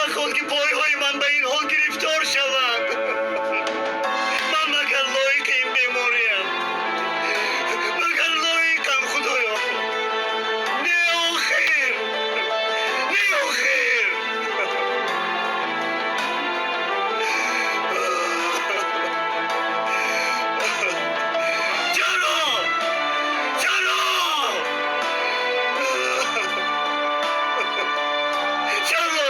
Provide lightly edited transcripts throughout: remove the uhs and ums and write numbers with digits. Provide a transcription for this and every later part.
Наход ки пойҳои ман ба ин ҳол гирифтор шаванд. Ман магар лоиқи ин бемориям? Магар лоиқам, Худоё? Не, охир, не, охир. Чаро, чаро, чаро, чаро?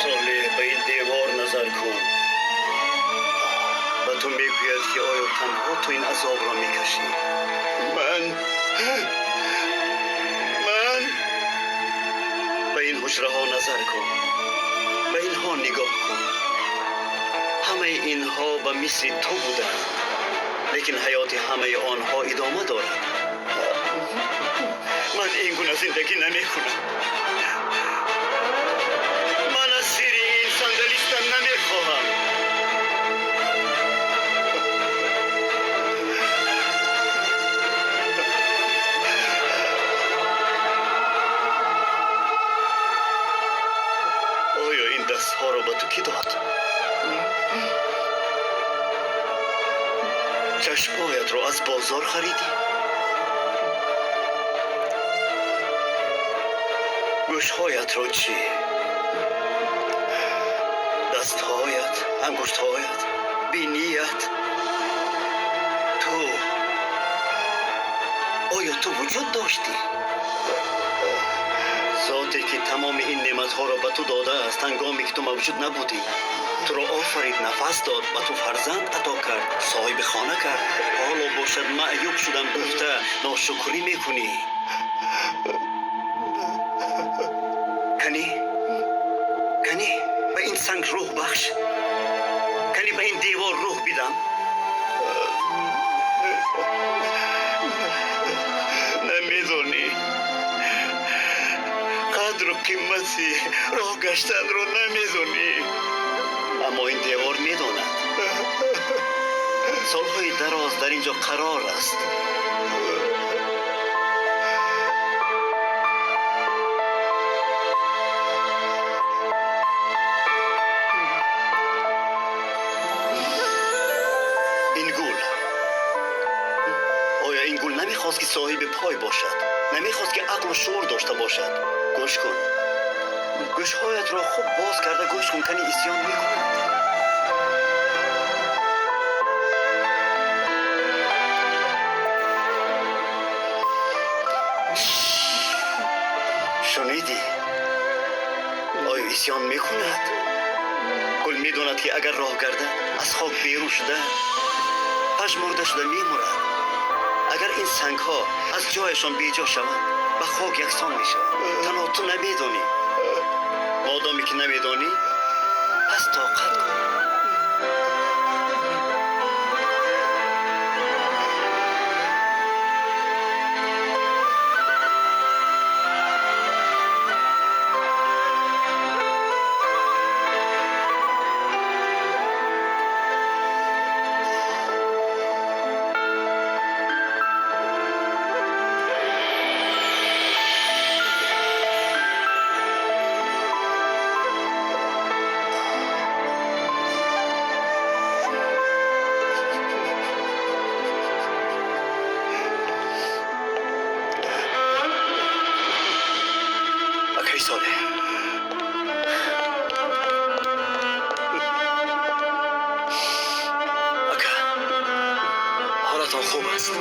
Солеҳ, ба ин девор назар кун. Ба ту мегӯяд, ки оё танҳо ту ин азобро мекашӣ? Ман ба ин ҳуҷраҳо назар кун, ба инҳо нигоҳ кун. Ҳамаи инҳо ба мисли ту буданд, лекин ҳаёти ҳамаи онҳо идома дорад. Ман ин гуна зиндагӣ намекунам. Ман аз зери ин сандалистан намехоҳам. Оё ин дастҳоро ба ту кӣ дод? Чашмҳоятро аз бозор харидӣ? Гӯшҳоятро чӣ? Дастҳоят, ангуштҳоят, биният. Ту, оё ту вуҷуд доштӣ? Зоте ки тамоми ин неъматҳоро ба ту додааст, ҳангоме ки ту мавҷуд набудӣ, туро офарид, нафас дод, ба ту фарзанд ато кард, соҳиби хона кард. Ҳоло бошад, маъюб шудам гуфта, ношукрӣ мекунӣ. Канӣ, канӣ, ба ин санг рӯҳ бахш, канӣ, ба ин девор рӯҳ бидам. Намедонӣ, қадру қимати роҳ гаштанро намедонӣ. Аммо ин девор медонад. Солҳои дароз дар ин ҷо қарор аст. Ин гул, оё ин гул намехост, ки соҳиби пой бошад? Намехост, ки ақлу шуур дошта бошад? Гӯш кун, гӯшҳоятро хуб боз карда гӯш кун, кани исьён мекунад. Шунидӣ? Оё исьён мекунад? Гул медонад, ки агар роҳ гардад, аз хок берун шуда, пажмурда шуда мемурад. Агар ин сангҳо аз ҷояшон беҷо шаванд, ба хок яксон мешаванд. Танҳо ту намедонӣ. Модоме ки намедонӣ, пас тоқат кун. Акаи Солеҳ, ака, ҳолатон хуб аст?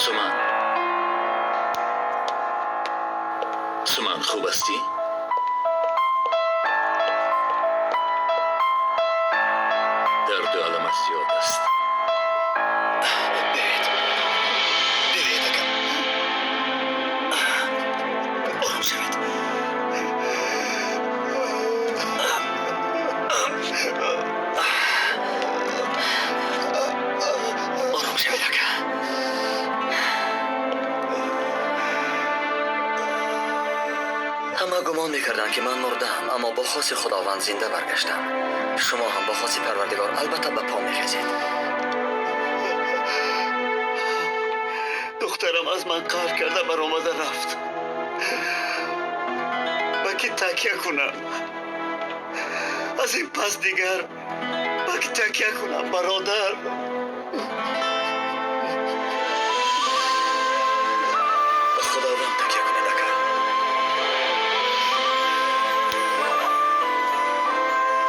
Суман, Суман, хуб ҳастӣ? Гумон мекарданд, ки ман мурдаам, аммо бо хоси Худованд зинда баргаштам. Шумо ҳам бо хоси Парвардигор албатта ба по мехезед. Духтарам аз ман қаҳр карда баромада рафт. Ба кӣ такя кунам? Аз ин пас дигар ба кӣ такя кунам, бародар? Ба Худованд такя кунед, ака.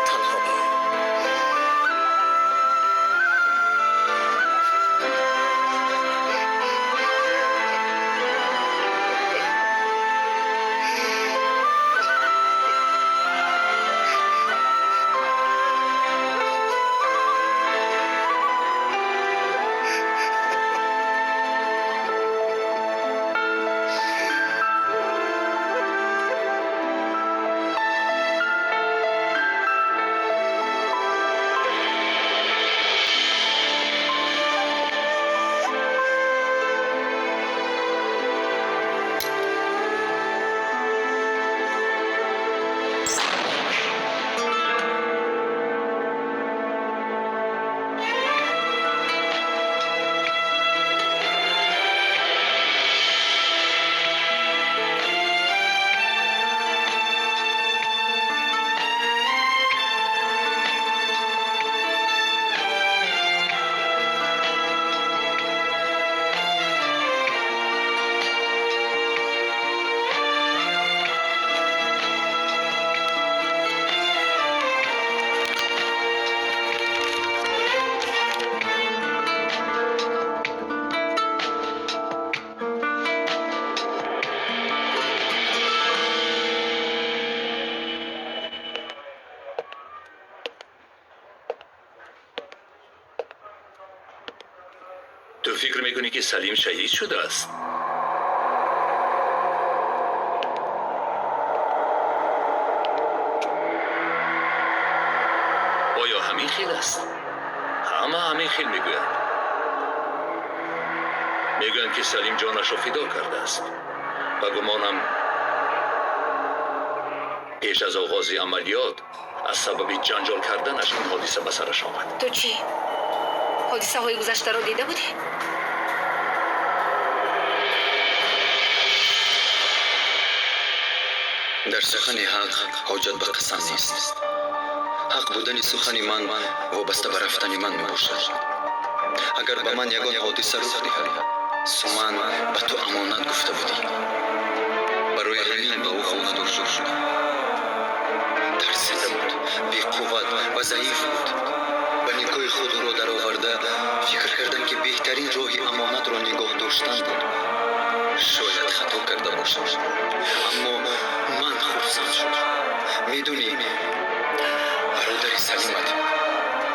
Танҳо ба ӯ. Ту фикр мекунӣ, ки Салим шаҳид шудааст? Оё ҳамин хел аст? Ҳама ҳамин хел мегӯянд. Мегӯянд, ки Салим ҷонашро фидо кардааст. Ба гумонам, пеш аз оғози амалиёт аз сабаби ҷанҷол карданаш ин ҳодиса ба сараш омад. Ту чӣ? Ҳодисаҳои гузаштаро дида будӣ? Дар сухани ҳақ ҳоҷат ба қасам нест. Ҳақ будани сухани ман вобаста ба рафтани ман мебошад. Агар ба ман ягон ҳодиса рух диҳад, Суман ба ту амонат гуфта будӣ. Барои ҳамин ба ӯ хонадор шудам. Тарсида буд, беқувват ва заиф буд. Ба никоҳи худ ӯро дароварда фикр кардам, ки беҳтарин роҳи амонатро нигоҳ доштан буд. Шояд хато карда бошам, аммо ман хурсанд шудам. Медонӣ, бародари Салимат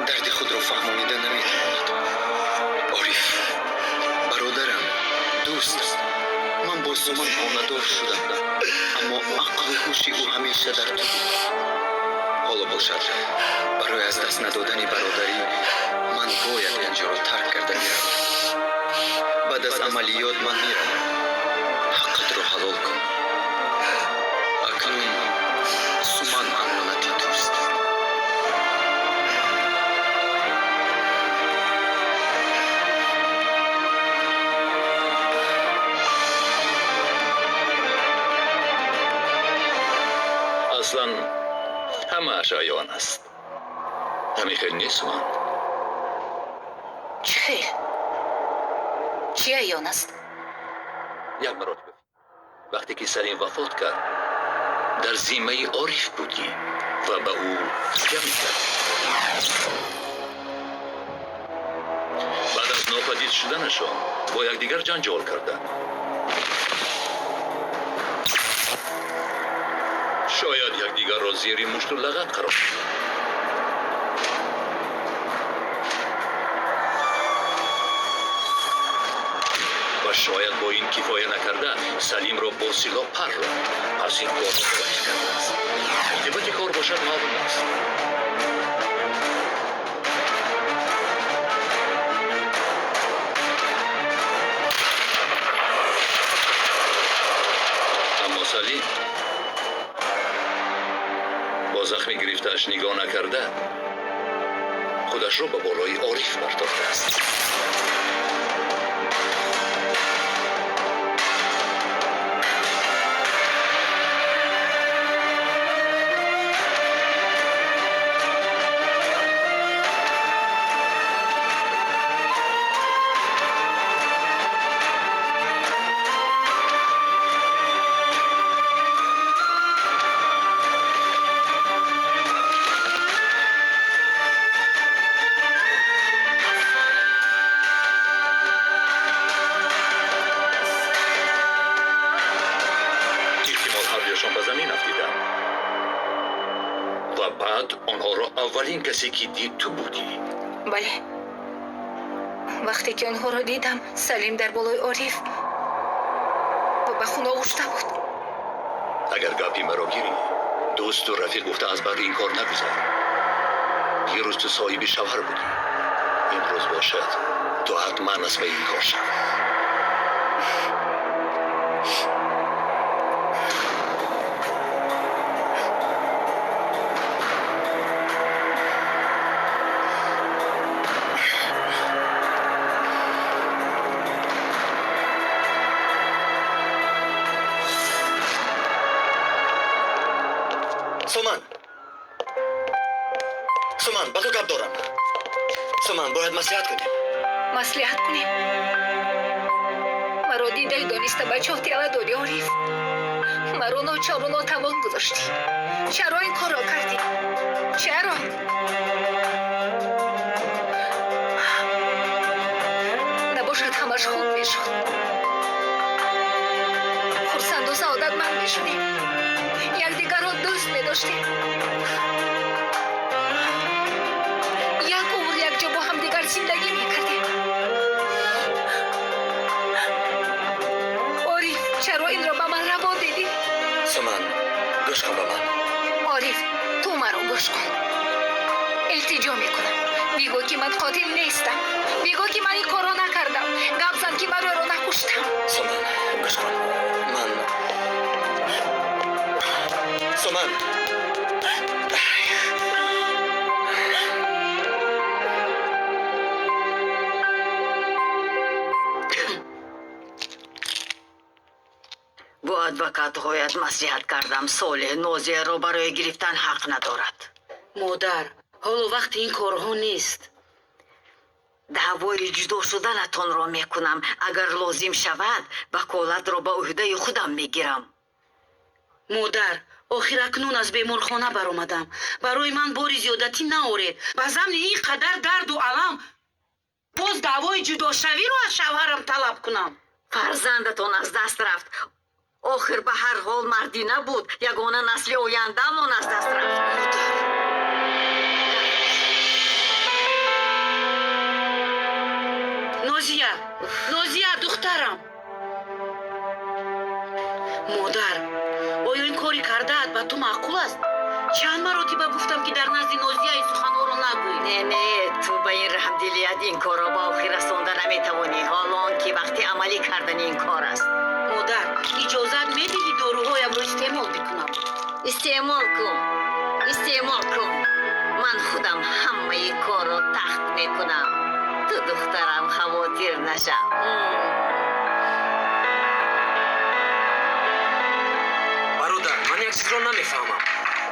дарди худро фаҳмонида наметавонад. Ориф, бародарам, дӯст, ман бо Суман хонадор шудам, аммо ақлу ҳуши ӯ ҳамеша дар ту буд. Ҳоло бошад, барои аз даст надодани бародарӣ ман бояд инҷоро тарк карда биравам. Баъд аз амалиёт ман меравам. Ҳаққатро ҳалол кун. Акнун Суман амонати туст. Аслан ҳамааш аён аст. Ҳамин хел нест, Суман? Чӣ хел? Чӣ аён аст? Як маротиба вақте ки Салим вафот кард, дар зиммаи Ориф будӣ ва ба ӯ такя мекардӣ. Баъд аз нопадид шуданашон бо якдигар ҷанҷол карданд. Шояд якдигарро зери мушту лағат қарор доданд. Ва шояд бо ин кифоя накарда Салимро бо силоҳ парронд. Пас ин корро Ориф кардааст. Оқибати кор бошад маълум аст. Аммо Салим захми гирифтааш нигоҳ накарда худашро ба болои Ориф партофтааст. Аввалин касе ки дид ту будӣ. Бале. Вақте ки онҳоро дидам, Салим дар болои Ориф ва ба хун оғушта буд. Агар гапи маро гирӣ, дӯсту рафиқ гуфта аз баъди ин кор нагузар. Дирӯз ту соҳиби шавҳар будӣ. Имрӯз бошад, ту ҳатман аз паи ин кор шав. Суман! Суман, ба ту гап дорам. Суман, бояд маслиҳат кунем. Маслиҳат кунем? Маро дидаи дониста ба чоҳ тела додӣ, Ориф. Маро ночору нотавон гузоштӣ. Чаро ин корро кардӣ? Чаро? Набошад ҳамаш хуб мешуд. Хурсанду саодатманд мешудем. Якдигарро дӯст медоштем. Як умр якҷо бо ҳамдигар зиндагӣ мекардем. Ориф, чаро инро ба ман раво дидӣ? Суман, гӯш кун ба ман. Ориф, ту маро гӯш кун. Илтиҷо мекунам. Бигӯ ки ман қотил нестам. Бигӯ ки ман ин корро накардам. Гап зан ки ман ӯро накуштам. Суман, гӯш кун. Ман Суман! Бо адвокатҳоят маслиҳат кардам. Солеҳ Нозияро барои гирифтан ҳақ надорад. Модар, ҳоло вақти ин корҳо нест. Даъвои ҷудо шуданатонро мекунам. Агар лозим шавад, ваколатро ба ӯҳдаи худам мегирам. Модар, охир акнун аз беморхона баромадам. Барои ман бори зиёдатӣ наоред. Ба замни ин қадар дарду алам боз даъвои ҷудошавиро аз шавҳарам талаб кунам. Фарзандатон аз даст рафт. Охир ба ҳар ҳол мардӣ набуд. Ягона насли ояндамон аз даст рафт. Модар, Нозия, Нозия, духтарам. Модар, оё ин кори кардаат ба ту маъқул аст? Чанд маротиба гуфтам ки дар назди Нозия ин суханҳоро нагӯӣ. Не, не, ту ба ин раҳмдилият ин корро ба охир расонда наметавонӣ. Ҳоло он ки вақти амалӣ кардани ин кор аст. Модар, иҷозат медиҳӣ доруҳоямро истеъмол бикунам? Истеъмол кун, истеъмол кун. Ман худам ҳамаи корро тахт мекунам. Ту духтарам хавотир нашав. Бародар, ман як чизро намефаҳмам.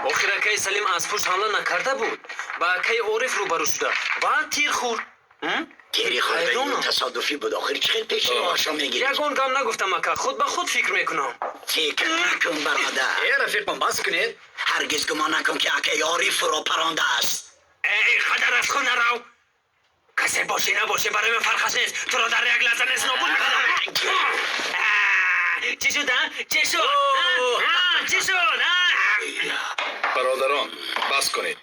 Охир акаи Салим аз пушт ҳамла накарда буд. Ба акаи Ориф рӯбарӯ шуда ва тир хӯрд. Тири хӯрдаи тасодуфӣ буд. Охир чӣ хел пеши моша мегирӣ? Ягон гам нагуфтам ака, худ ба худ фикр мекунам. Фикр накун, бародар. Э, рафиқон, бас кунед. Ҳаргиз гумон накун ки акаи Ориф ӯро парондааст. Эй, қадар аз худ нарав. Касе бошӣ набошӣ барои ман фарқаш нест. Туро дар як лаҳза нест нобуд мекунам. Чӣ шуд, а? Чӣ шуд? Чӣ шуд? Бародарон, бас кунед.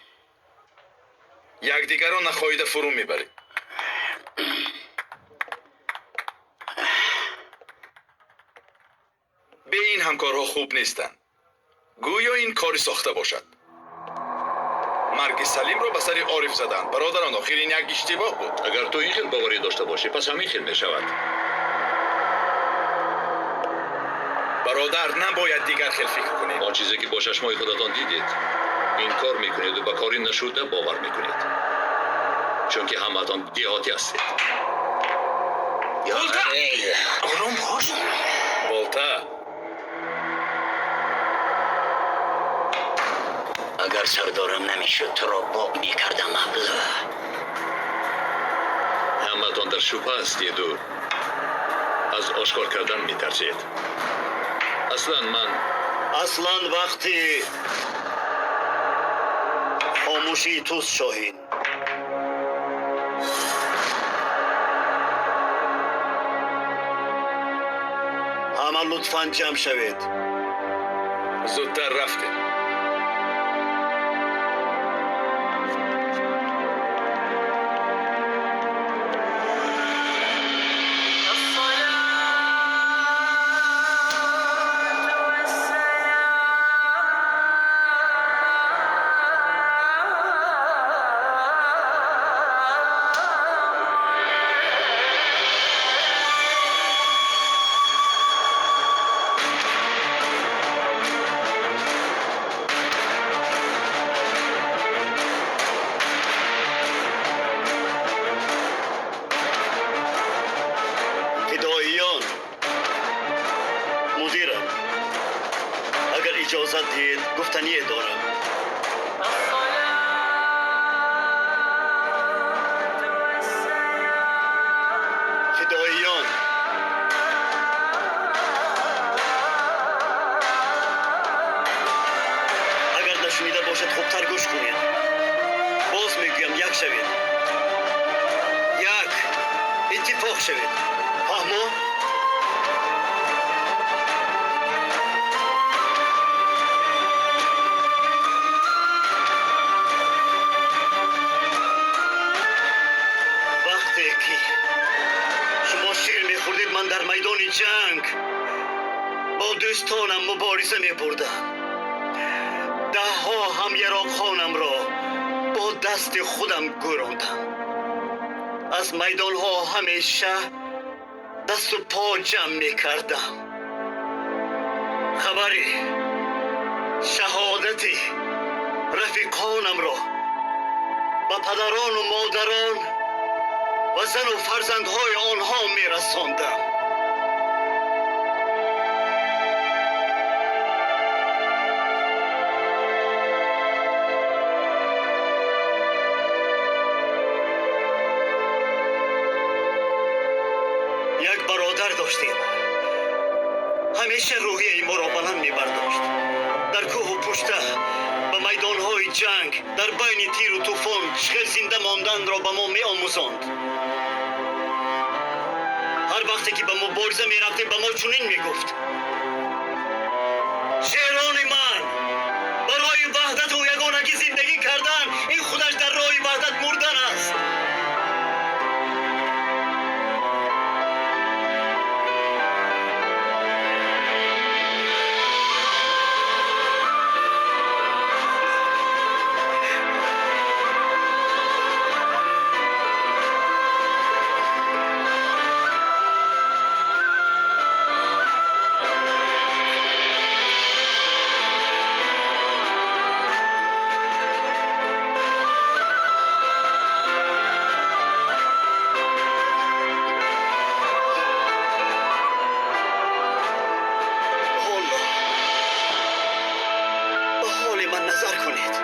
Якдигарро нахоҳида фурӯ мебаред. Бе ин ҳамкорҳо хуб нестанд. Гӯё ин кори сохта бошад. Марги Салимро ба сари Ориф заданд. Бародарон, охир ин як иштибоҳ буд. Агар ту ин хел боварӣ дошта бошӣ, пас ҳамин хел мешавад. Бародар, набояд дигар хел фикр кунем. Он чизе ки бо чашмои худатон дидед, Инкор мекунеду ба кори нашуда бовар мекунед, чунки ҳамаатон деҳотӣ ҳастед. Болта, ором бош. Болта, агар сардорам намешуд, туро боб мекардам, абла. Ҳамаатон дар шубҳа ҳастеду аз ошкор кардан метарсед. Аслан ман Аслан вақти хомӯшии туст, Шоҳин. Ҳама лутфан ҷамъ шавед. Зудтар рафтем. Фидоиён, мудирам, агар иҷозат диҳед, гуфтание дорам. Фидоиён, агар нашунида бошад, хубтар гӯш кунед. Боз мегӯям, як шавед, як иттифоқ шавед. Фаҳмо? Вақте ки шумо шир мехӯрдед, ман дар майдони ҷанг бо дӯстонам мубориза мебурдам. Даҳҳо ҳамяроқхонамро бо дасти худам гӯрондам. Аз майдонҳо ҳамеша дасту по ҷамъ мекардам. Хабари шаҳодати рафиқонамро ба падарону модарон ва зану фарзандҳои онҳо мерасондам. Як бародар доштем, ҳамеша рӯҳияи моро баланд мебардошт. Дар кӯҳу пушта, ба майдонҳои ҷанг, дар байни тиру тӯфон чӣ хел зинда монданро ба мо меомӯзонд. Ҳар вақте ки ба мубориза мерафтем, ба мо чунин мегуфт: шерони ман, барои ваҳдату ягонагӣ зиндагӣ кардан, ин худаш дар роҳи ваҳдат мурдан аст. ҳоло ба ҳоли ман назар кунед.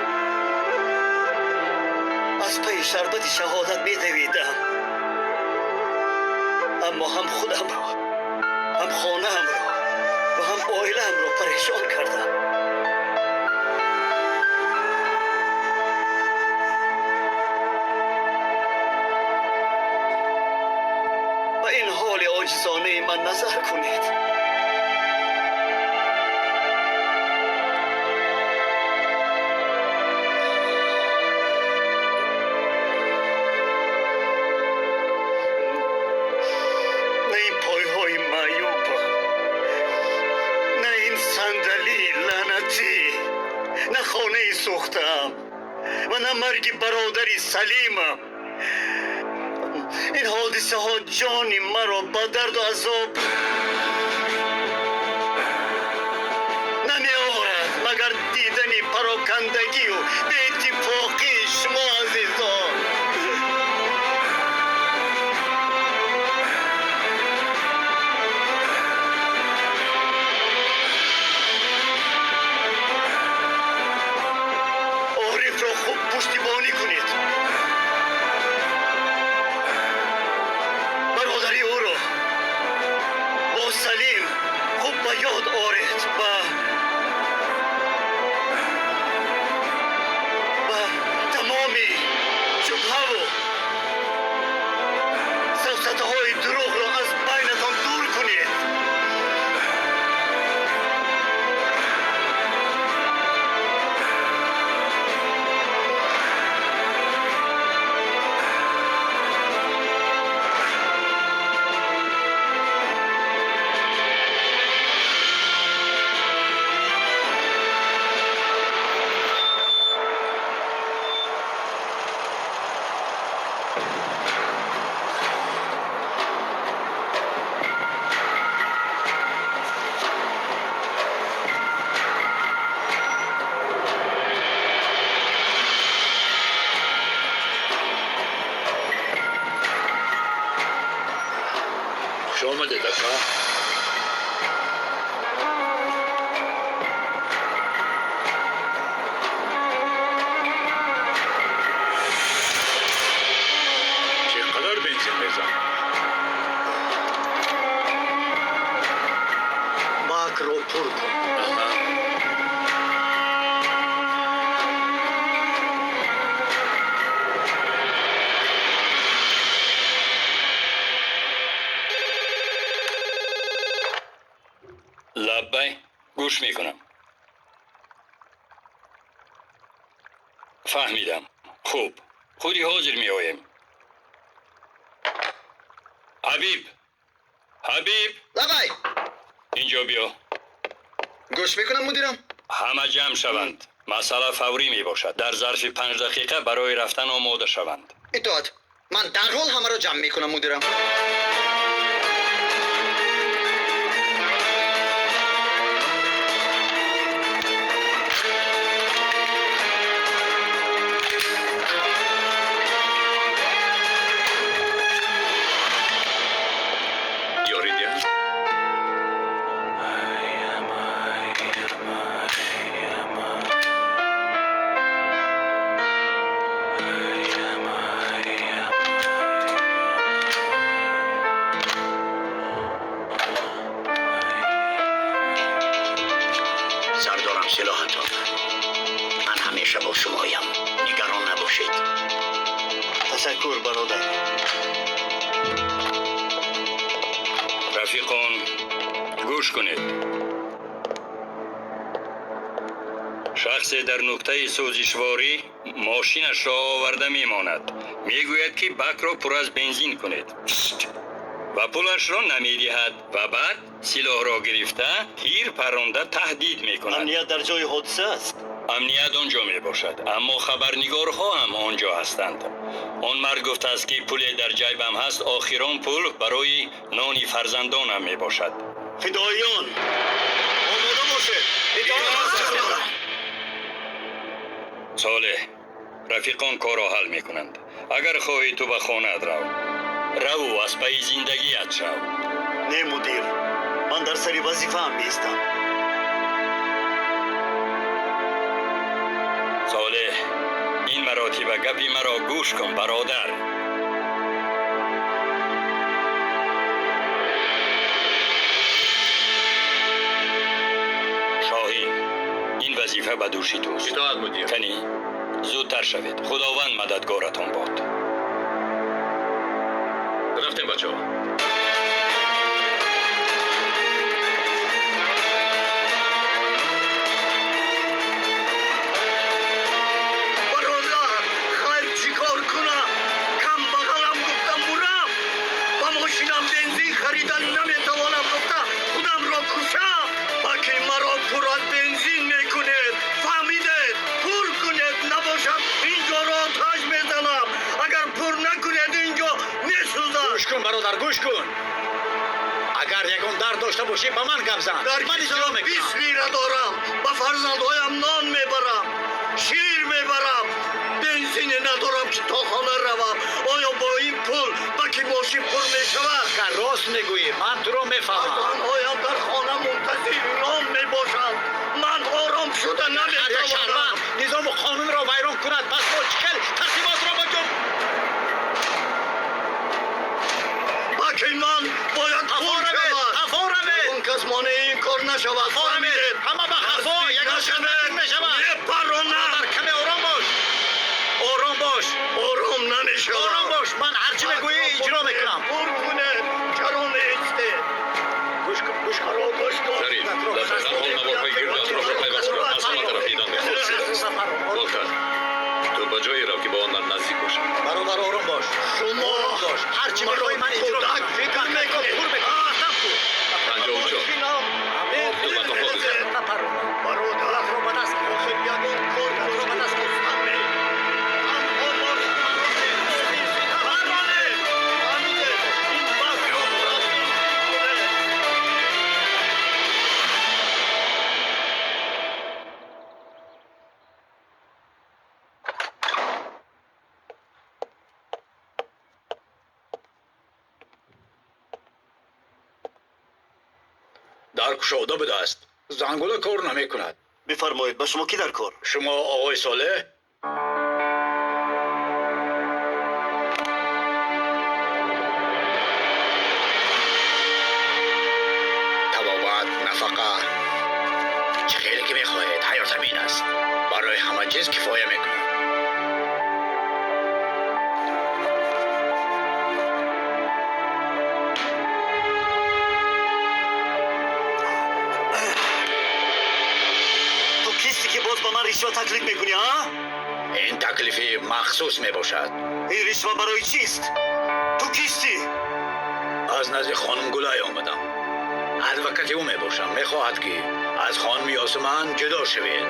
Аз пайи шарбати шаҳодат медавидам, аммо ҳам худамро, ҳам хонаамро ва ҳам оилаамро парешон кардам. Ба ин ҳоли оҷизонаи ман назар кунед. На ин пойҳои маъюбам, на ин сандалии лаънатӣ, на хонаи сӯхтаам ва на марги бародари Салимам. Ин ҳодисаҳо ҷони маро ба дарду азоб намеоварад, магар дидани парокандагию Омадед, ака. Чӣ қадар бензин мезанад? Бакро пур кун. Аҳа. Лаббай, гӯш мекунам. Фаҳмидам. Хуб, худи ҳозир меоем. Ҳабиб, Ҳабиб, Лабай, инҷо биё. Гӯш мекунам, мудирам. Ҳама ҷамъ шаванд. Масъала фаврӣ мебошад. Дар зарфи 5 дақиқа барои рафтан омода шаванд. Итоат. Ман дарҳол ҳамаро ҷамъ мекунам, мудирам. Ёрӣ диҳам? Сардорам, силоҳатон. Ман ҳамеша бо шумоям. Нигарон набошед. Ташаккур, бародар. Рафиқон, гӯш кунед. Шахсе дар нуқтаи сӯзишворӣ мошинашро оварда мемонад. Мегӯяд, ки бакро пур аз бензин кунед ва пулашро намедиҳад ва баъд силоҳро гирифта тир паронда таҳдид мекунад. Амният дар ҷои ҳодиса аст. Амният он ҷо мебошад, аммо хабарнигорҳо ҳам он ҷо ҳастанд. Он мард гуфтааст, ки пуле дар ҷайбам ҳаст, охирон пул барои нони фарзандонам мебошад. Фидоиён, омода бошед. Солеҳ, рафиқон корро ҳал мекунанд. Агар хоҳӣ, ту ба хонаат рав. Раву аз пайи зиндагият шав. Не, мудир, ман дар сари вазифаам меистам. Солеҳ, ин маротиба гапи маро гӯш кун, бародар. Шоҳин, ин вазифа ба дӯши туст. Итоат, мудир. Канӣ, зудтар шавед. Худованд мададгоратон бод. Рафтем, бачаҳо. Бародар, хайр, чӣ кор кунам? Камбағалам гуфта мурам. Ба мошинам бензин харидан наметавонам гуфта худамро кушам. Баки маро пур аз бензин мекунед. Фаҳмидед? Пур кунед, набошад инҷоро оташ мезанам. Агар пур накунед, инҷо месӯзад. Гӯш кун, бародар, гӯш кун. Агар ягон дард дошта бошӣ, ба ман гап зан. Дар Ман иҷро кисам мекунам. 20 лира дорам. Ба фарзандҳоям нон мебарам, шир мебарам. Бензине надорам, ки то хона равам. Оё бо ин пул баки мошин пур мешавад? Агар рост мегӯӣ, ман туро мефаҳмам. Фарзандҳоям дар хона мунтазири нон мебошанд. Ман ором шуда Ҳар як наметавонам. шаҳрванд низому қонунро вайрон кунад, пас мо чӣ хел тартиботро ба ҷо Баки ман бояд Хафо пур равед, шавад. хафо равед. Он кас монеи ин кор нашавад. Хафо равед. Фаҳмидед? Ҳама ба хафо, ягон Наздик шаҳрванд мешавад. Мепаронам. Бародар, каме ором бош. Ором бош. Ором намешавам. Ором бош. Ман ҳар чӣ мегӯӣ иҷро мекунам. Пур кунед. Чаро меистед? Гӯш кун, гӯш кун. Маро гӯш кун. Зариф, дар ҳол наворҳои гирду атрофро пайваст кун. Аз ҳама тараф дидан мехоҳад. Волтер, ту ба ҷое рав, ки ба он мард наздик бошӣ. Бародар, ором бош. Шумо Ором бош. Ҳар чӣ мехоҳӣ, ман иҷро кӯдак мекунам. фикр мекунед. Пур мекунам. Қасам кун. 54. Мошинам Ту ба қафо гузар. Напарона. Бародар, Пулатро ба даст гир. охир ягон кор Пулатро ба даст гир. Танҳо мошинамро Паронед! Фаҳмидед? Ин бакро пур аз бензин кунед. Дар кушода будааст. Зангула кор намекунад. Бифармоед, ба шумо кӣ дар кор? Шумо оғои Солеҳ? Табобат, нафақа, чӣ хеле ки мехоҳед, ҳаёт ҳамин аст. Барои ҳама чиз кифоя мекунад. Ту кисти ки боз ба ман ришва таклиф мекунӣ, а? Ин таклифи махсус мебошад. Ин ришва барои чист? Ту кистӣ? Аз назди хонум Гулай омадам. Адвокати ӯ мебошам. Мехоҳад ки аз хонум Ёсуман ҷудо шавед.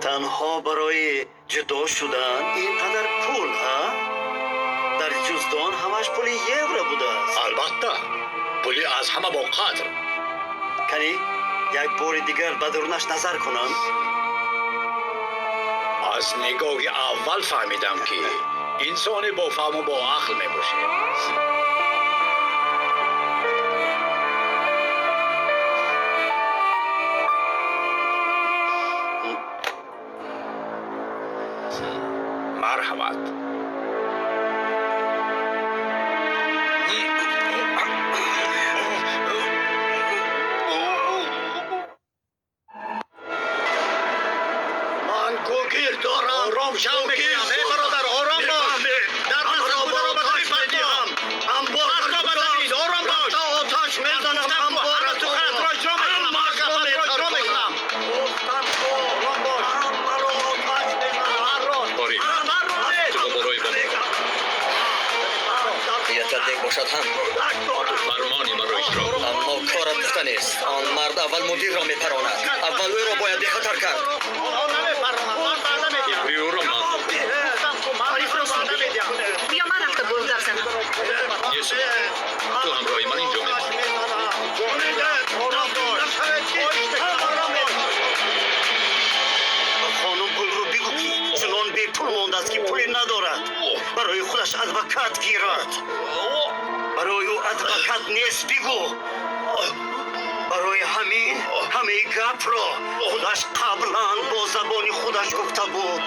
Танҳо барои ҷудо шудан ин қадар пул, ҳа? Дар ҷуздон ҳамаш пули евро будааст. Албатта, пули аз ҳама бо қадр. Кани, як бори дигар ба дарунаш назар кунам. Аз нигоҳи аввал фаҳмидам ки инсоне бо фаҳму бо ақл мебошед. Марҳамат. Ман гугир дорам. Ором шав мегӯям. Эй бародар, ором бош. Дар ҳамро ба оташ медиҳам. Амбор Рафта ба замин, ором бош. Рафта оташ мезанам. Амбор суханатро иҷро мекунам. Ҳаракатро иҷро мекунам. Гуфтам ку, Ором бош. ҳамаро оташ мезанам. Ориф, ту барои ба Ятадек бошад ҳам. ту фармони маро иҷро кун. Аммо корат гуфта нест. Он мард аввал мудирро мепаронад. Аввал ӯро бояд бехатар кард. Онҳо намепаронанд. Ман ваъда медиҳам. Фикри ӯро ман додам. Гуфтам ку, ман ваъда медиҳам. Биё ман рафта бо ӯ гап занам. Есуман, ту ҳамроҳи ман инҷо мемонӣ. Ором бош. Хоҳиш мекунам, ором бош. Ба хонум Гулрӯ бигӯ ки чунон бепул мондааст ки пуле надорад. Барои худаш адвокат гирад. Барои ӯ адвокат нест, бигӯ. Барои ҳамин ҳамаи гапро худаш қаблан бо забони худаш гуфта буд.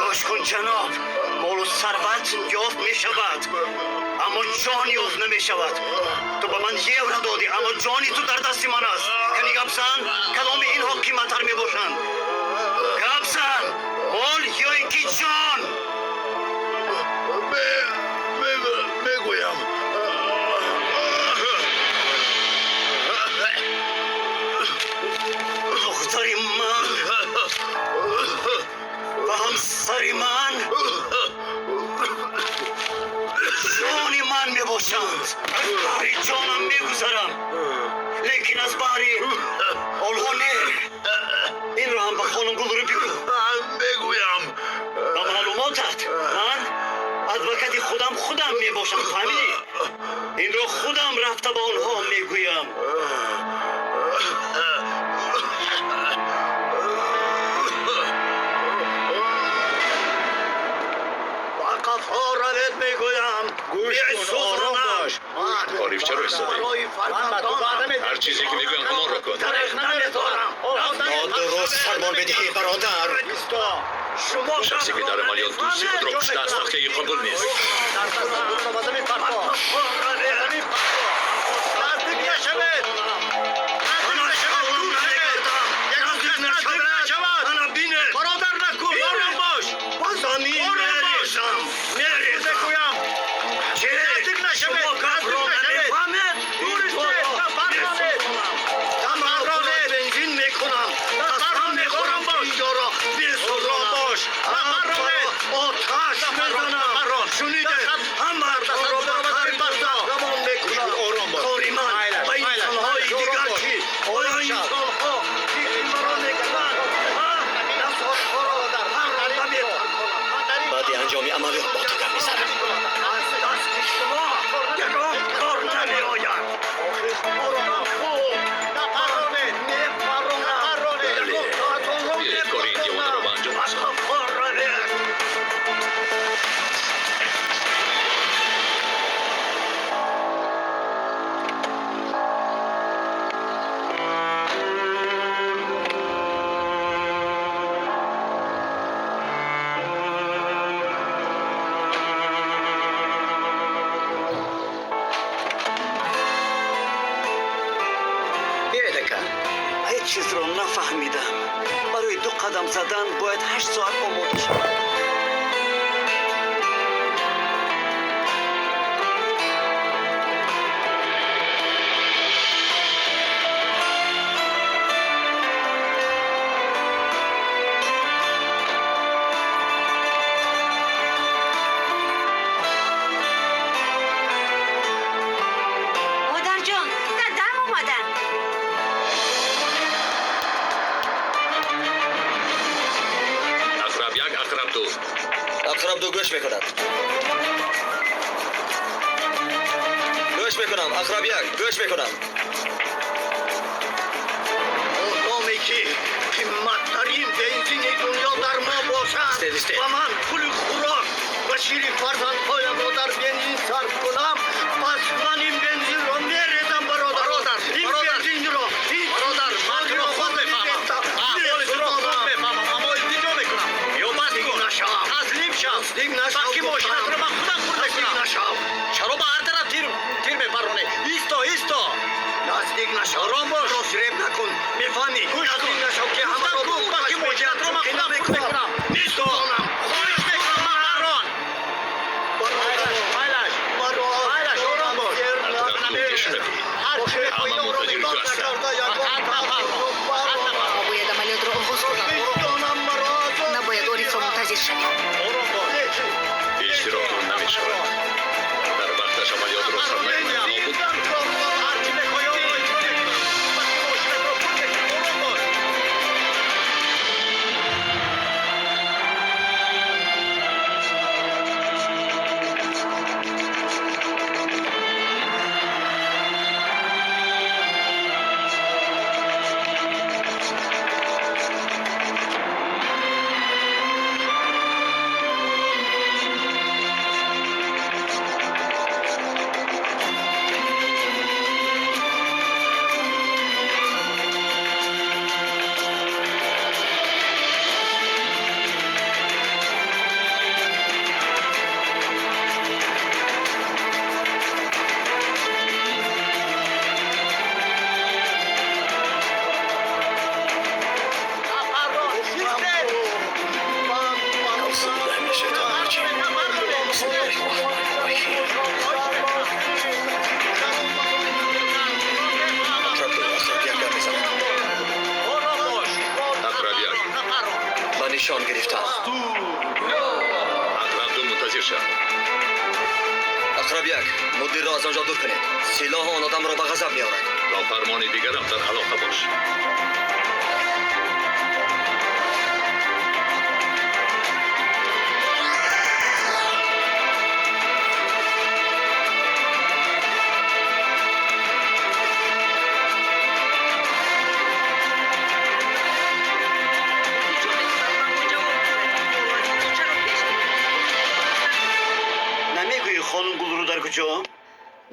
Гӯш кун ҷаноб, молу сарват ёфт мешавад, аммо ҷон ёфт намешавад. Ту ба ман евро додӣ, аммо ҷони ту дар дасти ман аст. Кани гап зан, кадоми инҳо қиматтар мебошанд? Гап зан, мол ё ин ки ҷон? Мегӯям. Духтари ман ва ҳамсари ман ҷони ман мебошанд. Аз баҳри ҷонам мегузарам, лекин аз баҳри онҳо не. Инро ҳам ба хонум Гулрӯ бигӯ. Мегӯям. Ба маълумотат, ман адвокати худам мебошам, фаҳмидӣ? Инро худам рафта ба онҳо мегӯям. Ба қафо равед, мегӯям. Гӯш кун, ором бош. Ориф, чаро истодаӣ? Барои Ман ба ту ваъда медиҳам. Ҳар чизе ки мегӯям ҳамонро кун. Дареғ намедорам. Нодуруст фармон медиҳӣ, бародар. Исто. Шумо Шахсе ки дар амалиёт дӯсти худро куштааст, тахтаи қабул нест. Дар дастатонро ба замин партоф. Ба замин партоф. Наздик нашавед. Наздик нашавед. Дур шавед. Ягон кас наздик нашавад. Ана бинед. Бародар накун. Ором бош. Ба замин Ором бош. мерезам. Мерезам. Мегӯям. Чӣ? Наздик нашавед. Шумо Наздик гапро нашавед. намефаҳмед? Дур истед. Нафарронед. Ҳамаро бензин мекунам. Қасам мехӯрам, инҷоро Ором бош. Нафарронед. Оташ мезанам. Шунидед? Ҳамаро ба равон мекунам. Ҳеҷ чизро нафаҳмидам. Барои 2 қадам задан бояд 8 соат омода шавам. Модарҷон, дадам омаданд. Ақраб 1, Ақраб 2. Ақраб 2 гӯш мекунад. Гӯш мекунам, Ақраб 1, гӯш мекунам. Одаме ки қимматтарин бензини дунё дар мо бошад ва ман пули хӯрок ва шири фарзандҳоямро дар бензин сарф кунам, пас ман ин бензинро мерезам, бародар. Ин бензинро, бародар, ман туро хуб мефаҳмам. Аҳволи туро хуб мефаҳмам, аммо илтиҷо мекунам. Ё бас кун, таслим шав. Баки мошинатро ман худам хурд мекунам. Чаро ба ҳар тараф тир мепаронӣ? Исто, исто. Наздик нашав. Ором бош. Рӯ накун. Мефаҳмӣ? Наздик нашав, ки ҳамаро баки мошинатро ман худам хурд мекунам. Исто. Хоҳиш мекунам, мапарон. Майлаш, майлаш, ором бош. Ақраб 2, бишунавӣ. Ҳама мунтазири ту ҳастанд. Мо бояд амалиётро оғоз кунем. Набояд Орифро мунтазир шавем. Иштирокон намешавад. Дар вақташ амалиётро сар накунӣ, нобуд. Ақраб 2, Ақраб 1 гап мезанад. Ақраб 1. Ба нишон гирифтам. Ақраб 2, мунтазир шав. Ақраб 1, мудирро аз он ҷо дур кунед. Силоҳ он одамро ба ғазаб меорад. То фармони дигарам дар алоқа бош. Намегӯӣ хонум Гулрӯ дар куҷо?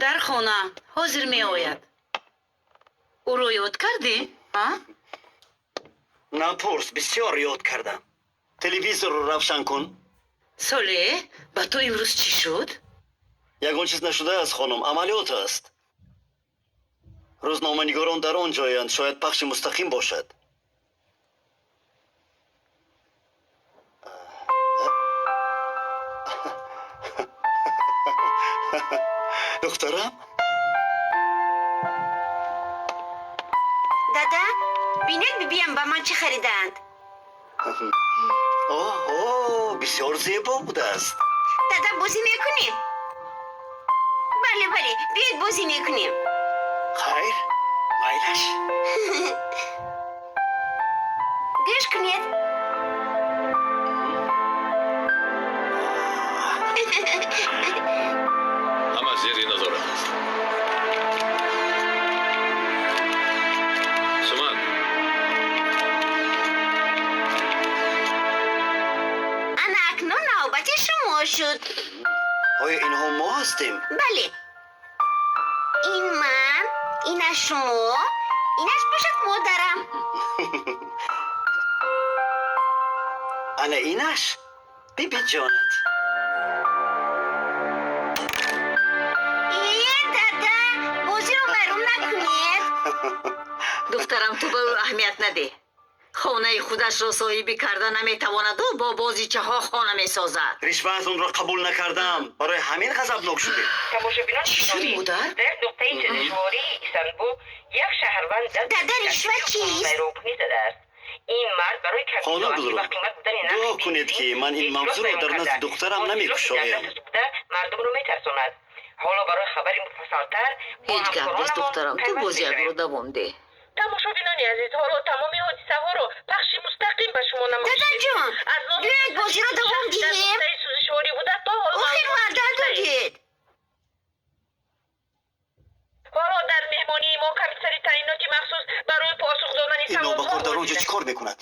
Дар хона, ҳозир меояд. Ӯро ёд кардӣ? А? Напурс, бисёр ёд кардам. Телевизорро равшан кун. Солеҳ, ба ту имрӯз чӣ шуд? Ягон чиз нашудааст, хонум, амалиёт аст. Рӯзноманигорон дар он ҷоянд, шояд пахши мустақим бошад. Духтарам? Дада, бинед бибиям ба ман чӣ харидаанд. Оҳо, бисёр зебо будааст. Дада, бозӣ мекунем? Бале, бале, биёед бозӣ мекунем. Хайр, майлаш. Гӯш кунед. Ҳама зери назорат аст. Суман, Ана акнун навбати шумо шуд. Оё инҳо мо ҳастем? Бале. Ин ман, инаш шумо, инаш бошад модарам. Ана инаш бибиҷонат. Э, дада, бозиро вайрон накунед. Духтарам, ту ба ӯ аҳамият надеҳ. Хонаи худашро соҳибӣ карда наметавонаду бо бозичаҳо хона месозад. Ришваатонро қабул накардам. Барои ҳамин ғазабнок шудед. Тамошобинони Чӣ шуд, гиромӣ, модар? дар нуқтаи сӯзишвории Истанбул як шаҳрванд даст Дада, ришва чист? вайронкунӣ задааст. Ин мард барои Хона камбизоатӣ бузург, ва қимат будани дуо нархи кунед, ки ман ин эътироз мавзӯъро баён дар назди карда, духтарам бо силоҳи намекушоям. дар дасташ буда мардумро метарсонад. Ҳоло барои хабари муфассалтар бо Ҳеҷ гап нест, ҳамкоронамон духтарам, ту пайваст бозиятро мешавем. давом деҳ. Тамошобинони азиз, ҳоло тамоми ҳодисаҳоро пахши мустақим ба шумо намоиш Дадаҷон, аз номи биёед бозиро давом шахс дар диҳем. нуқтаи сӯзишворӣ буда то ҳол Охир ваъда додед. Ҳоло дар меҳмонии мо комиссари таъиноти махсус барои посух додани Ин нобакор саволҳо дар он ҷо чӣ кор мекунад?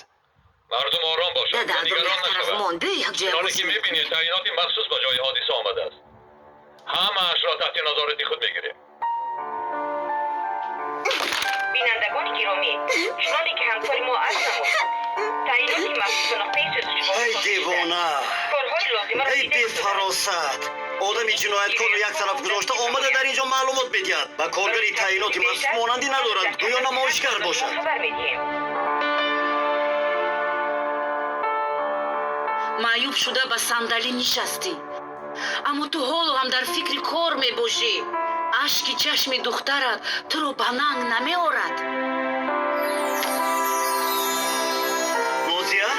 Мардум ором бошанд Дада, ва адом нигарон як тараф нашаванд. мон, биё якҷоя Чуноне бозӣ ки мебинед, мекунем. таъиноти махсус ба ҷои ҳодиса омадааст. Ҳамаашро таҳти назорати худ мегирем. Бинандагони гиромӣ, чуноне ки ҳамкори мо арз намуд, таъиноти махсус ба нуқтаи сӯзишворӣ Эй ворид шуда. девона! Корҳои лозимаро Эй дида истодааст. бефаросат! Одами ҷинояткорро як тараф гузошта омада дар ин ҷо маълумот медиҳад. Ба коргари таъиноти махсус монандӣ надорад, гӯё намоишгар бошад. Хабар медиҳем. Маъюб шуда ба сандалӣ нишастӣ, аммо ту ҳоло ҳам дар фикри кор мебошӣ. Ашки чашми духтарат туро ба нанг намеорад. Нозия?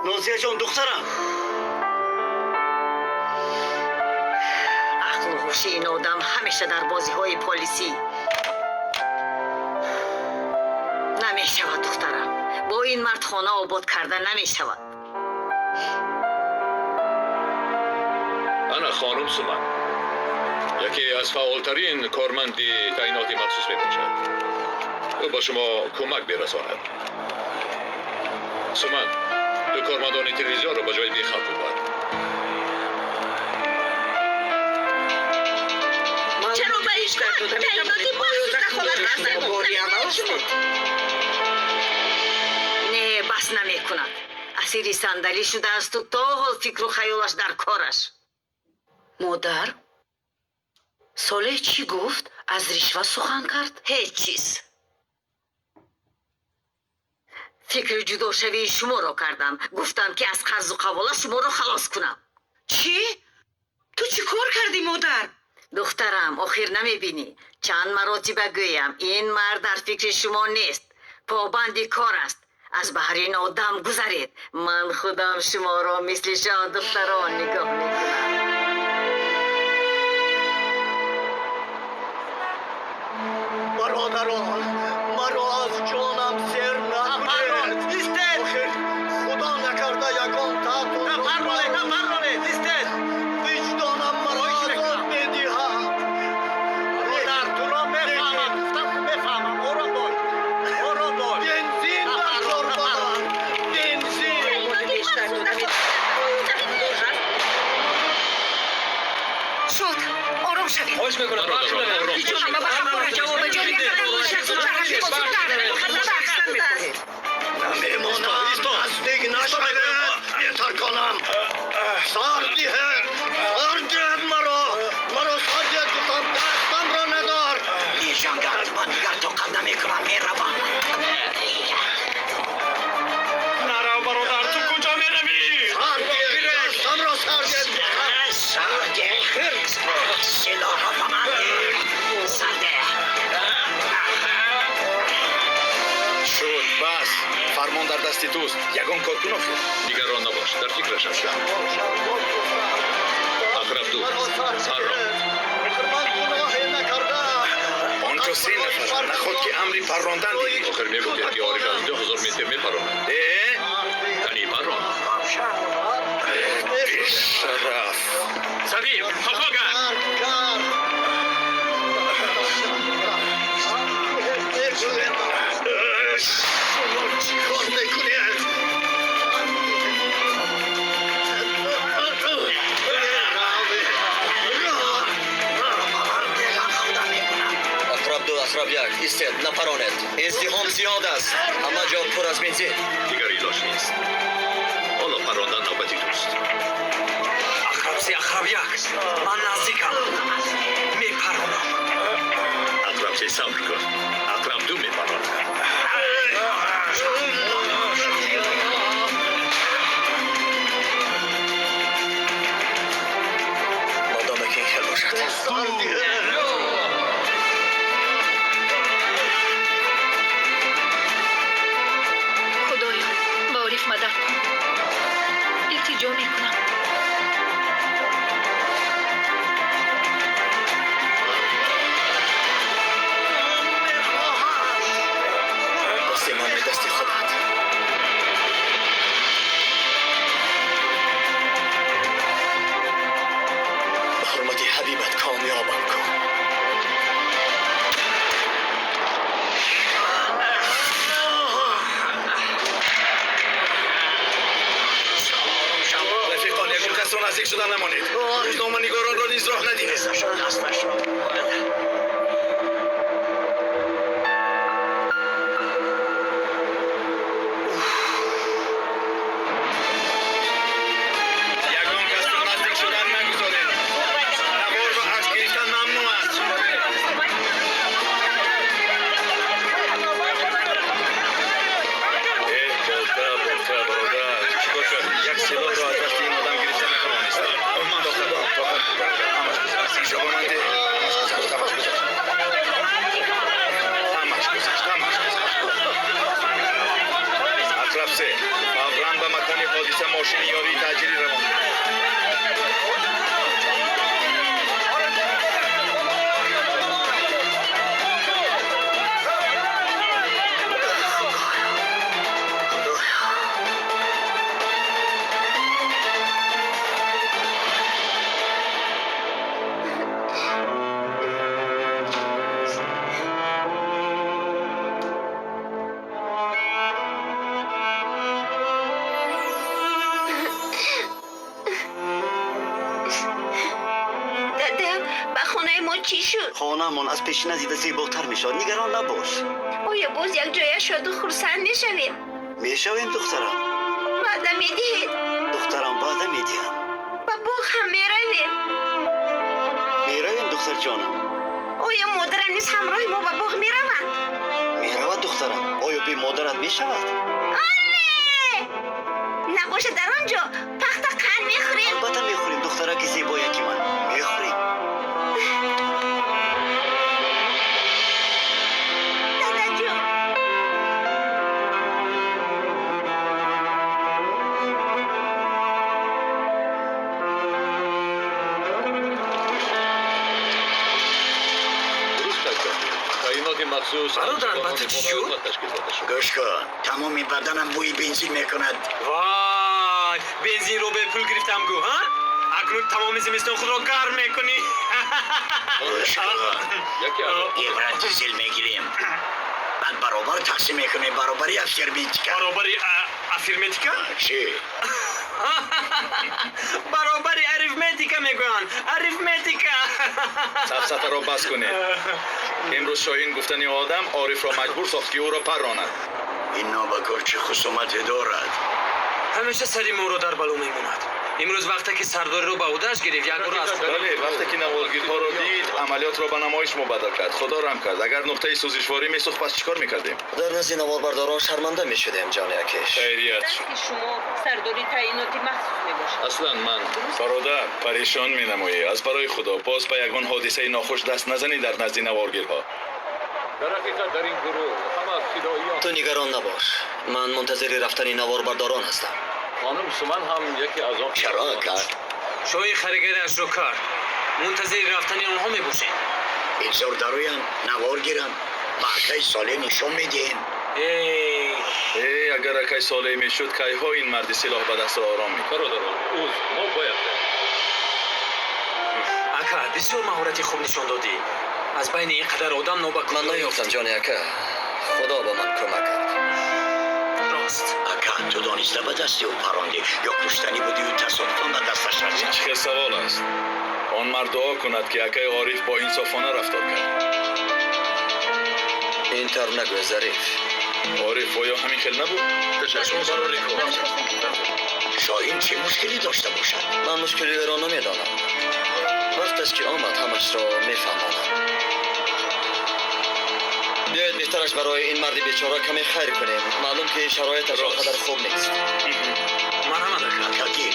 Нозияҷон, духтарам! Ақлу ҳуши ин одам ҳамеша дар бозиҳои полисӣ. Намешавад, духтарам, бо ин мард хона обод карда намешавад. Ана хонум Суман, яке аз фаъолтарин корманди таъиноти махсус мебошад. Ӯ ба шумо кӯмак мерасонад. Суман, ту кормандони телевизионро ба ҷои бехавф бибар. Чаро ба ин кор таъиноти махсус дахолат кардед? Не, бас намекунад. Асири сандалӣ шудаасту то ҳол фикру хаёлаш дар кораш. Модар, Солеҳ чӣ гуфт? Аз ришва сухан кард? Ҳеҷ чиз. Фикри ҷудошавии шуморо кардам. Гуфтам, ки аз қарзу қавола шуморо халос кунам. Чӣ? Ту чӣ кор кардӣ, модар? Духтарам, охир намебинӣ? Чанд маротиба гӯям, ин мард дар фикри шумо нест, побанди кор аст. Аз баҳри ин одам гузаред. Ман худам шуморо мисли шоҳдухтарон нигоҳ мекунам. Бародарон, маро аз ҷонам сер накунед. Истед! Охир худо накарда ягон таътонро Напарронед! Истед! виҷдонам маро азоб медиҳад. Бародар, туро мефаҳмам, гуфтам, мефаҳмам. Ором бош, ором бош. Бензин дар кор ба ман, бензин. Таъиноти махсус дахолат кард. Шуд, ором шавед. Хоҳиш мекунам, Бародарон, ором бошед. Ҳама ба хабар ҷавоб Намемонам, наздик нашавед, метарконам. Сар диҳед, сар диҳед маро, маро сар диҳед гуфтам, дастамро надор. Межангард, ман дигар тоқат намекунам, меравам. Нарав, бародар, ту куҷо меравӣ? Сар диҳед, дастамро сар диҳед гуфтам. Сар деҳ, силоҳро ба ман деҳ, сар деҳ. Шуд, бас. Фармон дар дасти туст. Ягон кор кун охир. Нигарон набош, дар фикраш ҳастам. Ақраб ду, Маро сар паррон. диҳед. Охир ман гуноҳе накардам. Он ҷо се нафар. Наход ки амри паррондан диҳӣ. Охир мегуфтед, ки Ориф аз 2000 метр мепаронад. Э? Кани, паррон. Бешараф! Салим, қафо гард! Кард, кард. Шумо чӣ кор мекунед? Ақраб ду, ақраб як, истед, напаронед. Издиҳом зиёд аст, ҳама ҷо пур аз бензин. Дигар илоҷ нест. Ҳоло паррондан навбати туст. Ақраб се, ақраб як, ман наздикам, мепаронам. Ақраб се. Каме сабр кун, Акраб ду мепарад. Модоме ки ин хел бошад. Худоё, ба Ориф мадад кун. Илтиҷо мекунам. Дасти ман дасти худат. Ба ҳурмати ҳабибат комёбам кун. Рафиқон, ягон касро наздик шуда намонед. Рӯзноманигоронро низ роҳ надиҳед. Дасташро. Ягон касро наздик шудан нагузоред. Навор ва акс гирифтан мамнӯъ аст. Э, болта, болта, бародар, чӣ кор кардӣ? Як силоҳро аз дасти ин одам гирифта натавонистӣ. Ман тоқат, тоқат, бародар, ҳамаш гузашт. Инҷо ба ман деҳ. Ҳамаш гузашт, ҳамаш гузашт. Ҳамаш гузашт, ҳамаш гузашт. Акраб се, фавран ба макони ҳодиса мошини ёрии таъҷилӣ равон кун. Дада, ба хонаи мо чӣ шуд? Хонаамон аз пешина дида зеботар мешавад. Нигарон набош. Оё боз якҷоя шоду хурсанд мешавем? Мешавем, духтарам. Ваъда медиҳед? Духтарам, ваъда медиҳам. Ба боғ ҳам меравем? Меравем, духтарҷонам. Оё модарам низ ҳамроҳи мо ба боғ мераванд? Меравад, духтарам. Оё бе модарат мешавад? Оле! Набошад, дар он ҷо пахта қанд мехӯрем. Албатта мехӯрем, духтараки зебояки ман. Мехӯрем. Дадаҷон. Дуруст қайд кардед. Таъиноти махсус Бародар, ба ту чӣ шуд? Ташкил дода шуд. Гӯш кун, тамоми баданам бӯи бензин мекунад. Вай, бензинро бепул гирифтам гӯ, ҳа? Акнун тамоми зимистон худро гарм мекунӣ. Гӯш кун, Яке аз евро дизел мегирем. Баъд баробар тақсим мекунем, баробари аферметика. Баробари афирметика? Чӣ? Баробари арифметика мегӯянд. Арифметика. Сафсатаро бас кунед. Имрӯз Шоҳин гуфтани одам Орифро маҷбур сохт, ки ӯро парронад. Ин нобакор чӣ хусумате дорад? Ҳамеша сари моро дар бало мемонад. Имрӯз вақте ки сардориро ба ӯҳдааш гирифт, як бор аз Бале, вақте ки наворгирҳоро дид, амалиётро ба намоиш мубаддал кард. Худо раҳм кард. Агар нуқтаи сӯзишворӣ месӯхт, пас чӣ кор мекардем? Дар назди наворбардорон шарманда мешудем, ҷони акеш. Хайрият шуд. Ки шумо сардори таъиноти махсус мебошед. Аслан ман Бародар, парешон менамоӣ. Аз барои Худо, боз ба ягон ҳодисаи нохуш даст назанӣ дар назди наворгирҳо. Дар ҳақиқат дар ин гурӯҳ ҳама фидоиён. Ту нигарон набош. Ман мунтазири рафтани наворбардорон ҳастам. Хонум Суман ҳам яке аз он. Чаро кард? Шоҳи харигариашро кард. Мунтазири рафтани онҳо мебошем. Бигзор дароянд, навор гиранд, ба акаи Солеҳ нишон медиҳем. Эй, Э, агар акай Солеҳ мешуд, кайҳо ин марди силоҳ ба дастро ором мекард. Бародарон, узр, мо бояд равем. Ака, бисёр маҳорати хуб нишон додӣ. Аз байни ин қадар одам нобакор. Ман наёфтам, ҷони ака. Худо ба ман кӯмак кард. Рост. Ака, ту дониста ба дасти ӯ парондӣ ё куштанӣ будию тасодуфан ба дасташ Ин расид? чӣ хел савол аст? Он мард дуо кунад, ки акаи Ориф бо инсофона рафтор кард. Ин тавр нагӯ, Зариф. Ориф, оё ҳамин хел набуд? Ташаккур барори кор. Шоҳин чӣ мушкилӣ дошта бошад? Ман мушкилиро намедонам. Вақташ ки омад, ҳамашро мефаҳмонам. Беҳтараш барои ин марди бечора каме хайр кунем. Маълум ки шароиташ он қадар хуб нест. Марҳамат, ака. Ака, гир.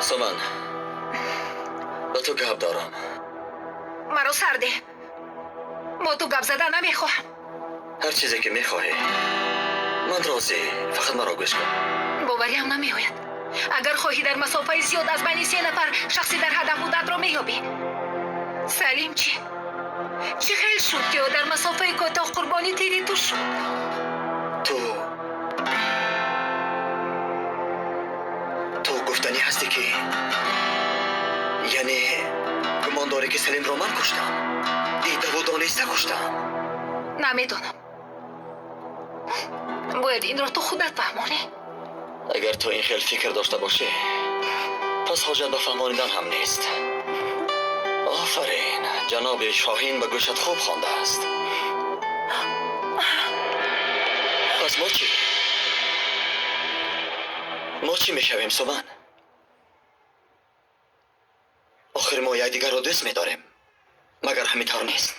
Суман, ба ту гап дорам. Маро сарде. Бо ту гап зада намехоҳам. Ҳар чизе ки мехоҳӣ, ман розӣ. Фақат маро гӯш кун. Бовариам намеояд. Агар хоҳӣ дар масофаи зиёд аз байни се нафар шахси дар ҳадаф будаатро меёбӣ. Салим чӣ? Чӣ хел шуд, ки ӯ дар масофаи кӯтоҳ қурбони тири ту шуд? Ту гуфтанӣ ҳастӣ, ки яъне гумон дорӣ, ки Салимро ман куштам? Дидаву дониста куштам? Намедонам. Бояд инро ту худат фаҳмонӣ. Агар ту ин хел фикр дошта бошӣ, пас ҳоҷат ба фаҳмонидан ҳам нест. Офарин, ҷаноби Шоҳин ба гӯшат хуб хондааст. Пас мо чӣ? Мо чӣ мешавем, Суман? Охир мо якдигарро дӯст медорем. Магар ҳамин тавр нест?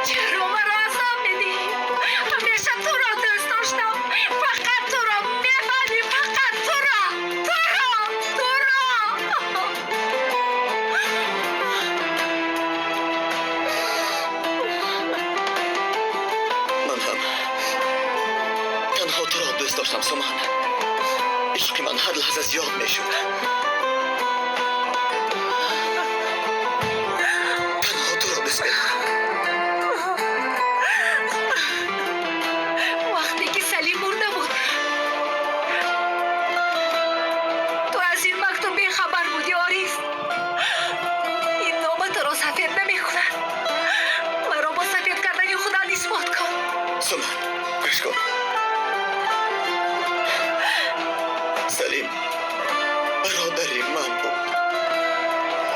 Чаро маро азоб медиҳӣ? Ҳамеша туро дӯст доштам. Фақат туро мефаҳмӣ, фақат туро, туро, туро. Ман ҳам танҳо туро дӯст доштам, Суман. Ишқи ман ҳар лаҳза зиёд мешуд. Танҳо туро дӯст медорам. Вақте ки Салим мурда буд, ту аз ин мактуб бехабар будӣ, Ориф. Ин нома туро сафед намекунад. Маро бо сафед кардани худат исбот кун. Суман, гӯш кун. Салим бародари ман буд.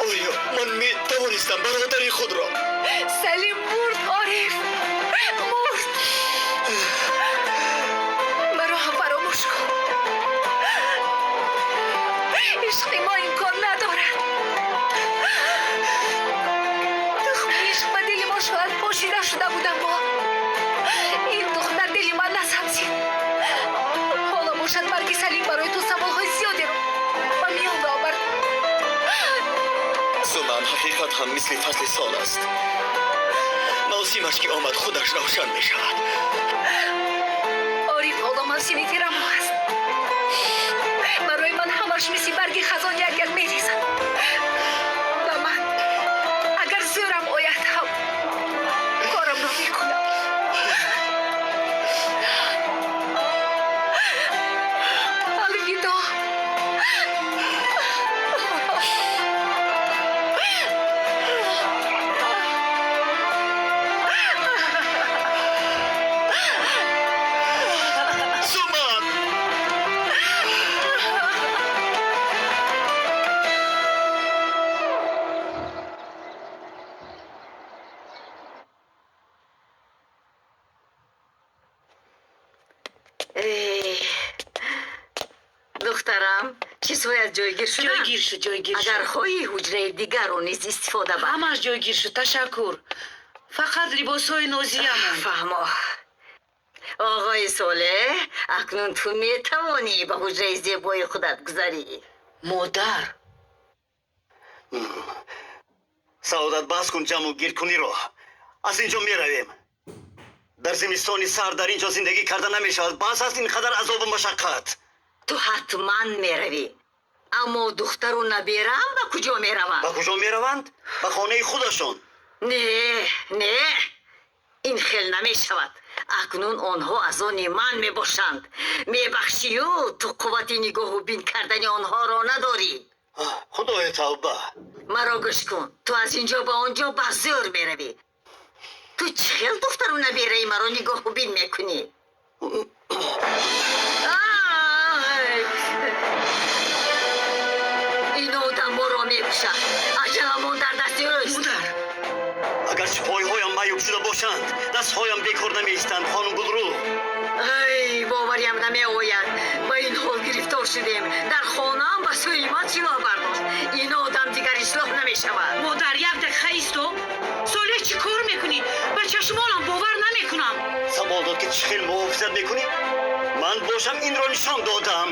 Оё ман метавонистам бародари худро? Салим мурд, Ориф. Мурд. Маро ҳам фаромӯш кун. Ишқи мо имкон надорад. Тухми ишқ ба дили мо шояд пошида шуда буд, аммо ин тухм дар дили ман насабзид. Ҳоло бошад марги Салим барои ту саволҳои зиёдеро ба миён овард. Суман, ҳақиқат ҳам мисли фасли сол аст. Мавсимаш ки омад, худаш равшан мешавад. Ориф, ҳоло мавсими тирамоҳ аст. Барои ман ҳамаш мисли барги хазон як як мерезад. Ба ман агар зӯрам ояд ҳам корамро мекунам. Алвидо. Суман! Эй, духтарам, чизҳоят ҷойгир шуданд? Ҷойгир шуд, ҷойгир шуд. Агар хоҳӣ, ҳуҷраи дигарро низ истифода бар. Ҳамаш ҷойгир шуд, ташаккур. Фақат либосҳои Нозия монд. Фаҳмо. Оғои Солеҳ, акнун ту метавонӣ ба ҳуҷраи зебои худат гузарӣ. Модар. Саодат, бас кун ҷамъу гиркуниро. Аз ин ҷо меравем. Дар зимистони сард дар ин ҷо зиндагӣ карда намешавад. Бас аст ин қадар азобу машаққат. Ту ҳатман меравӣ. Аммо духтару набераам ба куҷо мераванд? Ба куҷо мераванд? Ба хонаи худашон. Не, не, ин хел намешавад. Акнун онҳо аз они ман мебошанд. Мебахшию, ту қуввати нигоҳу бин кардани онҳоро надорӣ. Худои тавба. Маро гӯш кун. Ту аз ин ҷо ба он ҷо ба зӯр меравӣ. Ту чӣ хел духтару набераи маро нигоҳу бин мекунӣ? Ин одам моро мекушад. Аҷаламон дар дасти ӯст. Модар, Агарчи пойҳоям маъюб шуда бошанд, дастҳоям бекор намеистанд, хонум Гулрӯ. Ай, бовариам намеояд. Ба ин ҳол гирифтор шудем. Дар хонаам ба сӯи ман силоҳ бардошт. Ин одам дигар ислоҳ намешавад. Модар, як дақиқа исто. Солеҳ, чӣ кор мекунӣ? Ба чашмонам бовар намекунам. Савол дод, ки чӣ хел муҳофизат мекунӣ? Ман бошам инро нишон додам.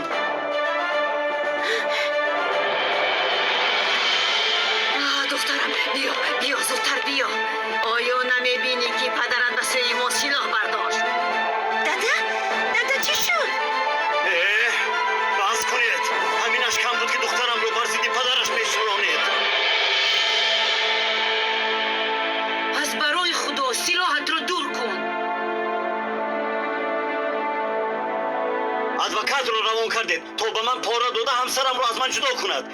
Духтарам, биё, биё, зудтар биё. Оё намебинӣ, ки падарат ба сӯи мо силоҳ бардошт? Дада, дада, чӣ шуд? Э, бас кунед. Ҳаминаш кам буд, ки духтарамро бар зидди падараш мешӯронед. Аз барои Худо силоҳатро дур кун. Адвокатро равон кардед, то ба ман пора дода ҳамсарамро аз ман ҷудо кунад.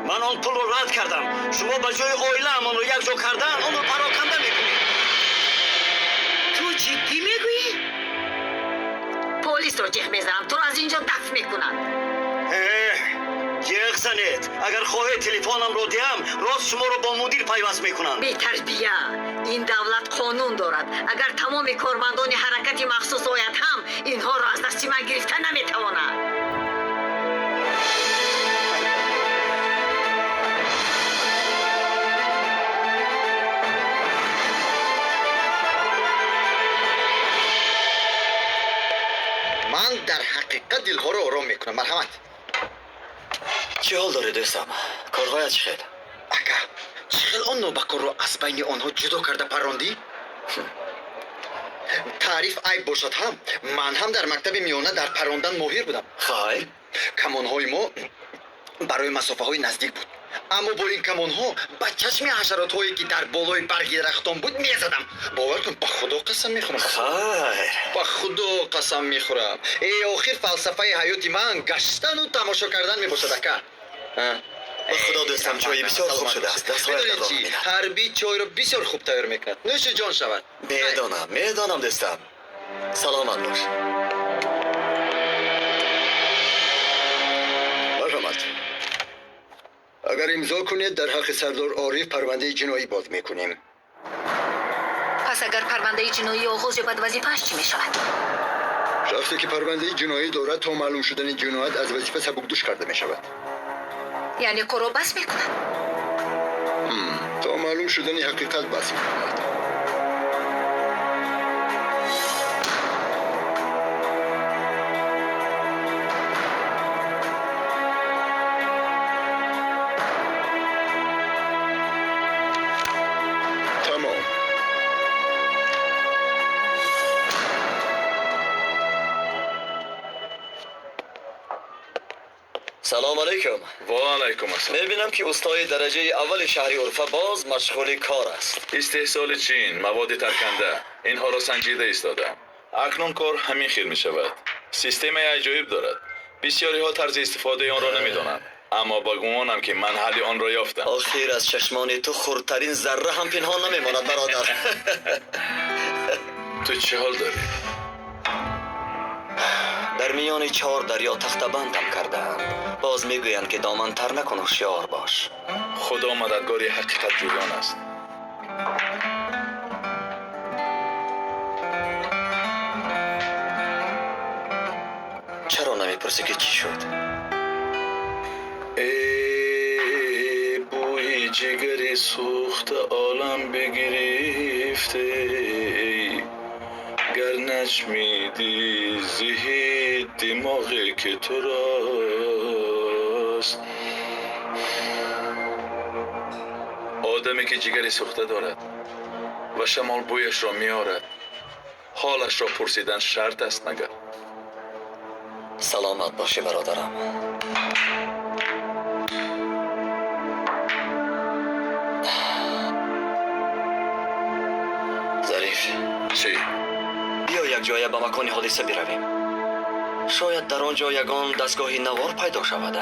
Ман он пулро рад кардам. Шумо ба ҷои оилаамонро якҷо кардан онро пароканда мекунед. Ту ҷиддӣ мегӯӣ? Полисро ҷеғ мезанам, туро аз ин ҷо дафт мекунанд. Эҳ, ҷеғ занед. Агар хоҳед телефонамро диҳам, рост шуморо бо мудир пайваст мекунам. Бетарбия. Ин давлат қонун дорад. Агар тамоми кормандони ҳаракати махсус ояд ҳам, инҳоро аз дасти ман гирифта наметавонад. Ман дар ҳақиқат дилҳоро ором мекунам. Марҳамат. Чӣ ҳол дорӣ, дӯстам? Корҳоят чӣ хел? Ака, чӣ хел он нобакорро аз байни онҳо ҷудо карда паррондӣ? Таъриф айб бошад ҳам, ман ҳам дар мактаби миёна дар паррондан моҳир будам. Хайр. Камонҳои мо барои масофаҳои наздик буд. Аммо бо ин камонҳо ба чашми ҳашаротҳое, ки дар болои барги дарахтон буд, мезадам. Бовар кун, ба Худо қасам мехӯрам. Хайр. Ба Худо қасам мехӯрам. Э, охир фалсафаи ҳаёти ман гаштану тамошо кардан мебошад, ака. Ба Худо, дӯстам, чойи бисёр хуб шудааст. Дастҳоят Медонед дардор чӣ? мебинад. Ҳарбӣ чойро бисёр хуб тайёр мекунад. Нӯши ҷон шавад. Медонам, медонам, дӯстам. Саломат бош. Марҳамат. Агар имзо кунед, дар ҳаққи сардор Ориф парвандаи ҷиноӣ боз мекунем. Пас агар парвандаи ҷиноӣ оғоз ёбад, вазифааш чӣ мешавад? Шахсе ки парвандаи ҷиноӣ дорад, то маълум шудани ҷиноят аз вазифа сабукдӯш карда мешавад. Яъне корро бас мекунад? То маълум шудани ҳақиқат бас мекунад. Тамом. Салом алайкум. Ва алайкум ассалом. Мебинам, ки устои дараҷаи аввали шаҳри Урфа боз машғули кор аст. Истеҳсоли чин, маводи тарканда, инҳоро санҷида истодам. Акнун кор ҳамин хел мешавад. Системаи аҷоиб дорад. Бисёриҳо тарзи истифодаи онро намедонанд, аммо ба гумонам, ки ман ҳалли онро ёфтам. Охир аз чашмони ту хурдтарин зарра ҳам пинҳон намемонад, бародар. Ту чӣ ҳол дорӣ? Дар миёни чор дарё тахтабандам кардаанд. Боз мегӯянд, ки доман тар накун, ҳушёр бош. Худо мададгори ҳақиқатҷӯён аст. Чаро намепурсӣ, ки чӣ шуд? Э, бӯи ҷигари сӯхта олам бигирифте, гар начмидӣ зиҳи димоғе ки турост. Одаме ки ҷигари сӯхта дорад ва шамол бӯяшро меорад, ҳолашро пурсидан шарт аст магар? Саломат бошӣ, бародарам. Зариф. Чӣ? Биё якҷоя ба макони ҳодиса биравем. Шояд дар он ҷо ягон дастгоҳи навор пайдо шавад.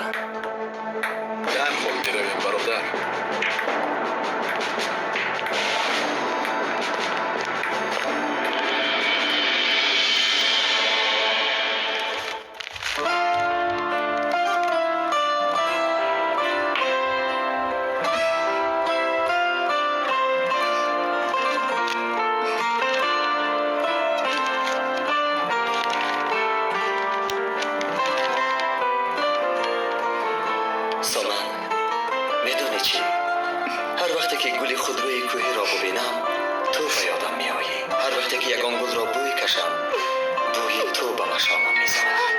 Дарҳол биравем, бародар. Соман, медонӣ чӣ? Ҳар вақте ки гули худрӯи кӯҳиро бубинам, ту ба ёдам меоӣ. Ҳар вақте ки ягон гулро бӯй кашам, бӯи ту ба машомам мезанад.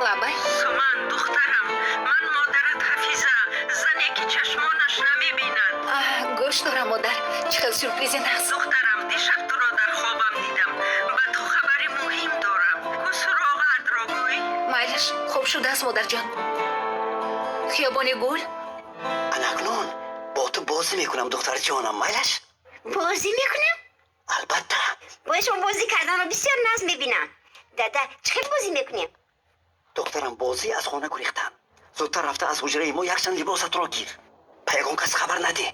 Лабай. Соман, духтарам, ман модарат Ҳафиза, зане ки чашмонаш намебинад. Гӯш дорам, модар. Чӣ хел сюрпризи нағз. Духтарам, дишаб туро дар хобам дидам. Ба ту хабари муҳим дорам. Ку суроғаатро гӯй. Майлаш, хуб шудааст, модарҷон. Хиёбони гул? Анакнун бо ту бозӣ мекунам, духтарҷонам, майлаш? Бозӣ мекунам? Албатта. Бо шумо бозӣ карданро бисёр нағз мебинам. Дада, чӣ хел бозӣ мекунем? Духтарам, бозӣ аз хона гурехтан. Зудтар рафта аз ҳуҷраи мо якчанд либосатро гир. Ба ягон кас хабар надеҳ.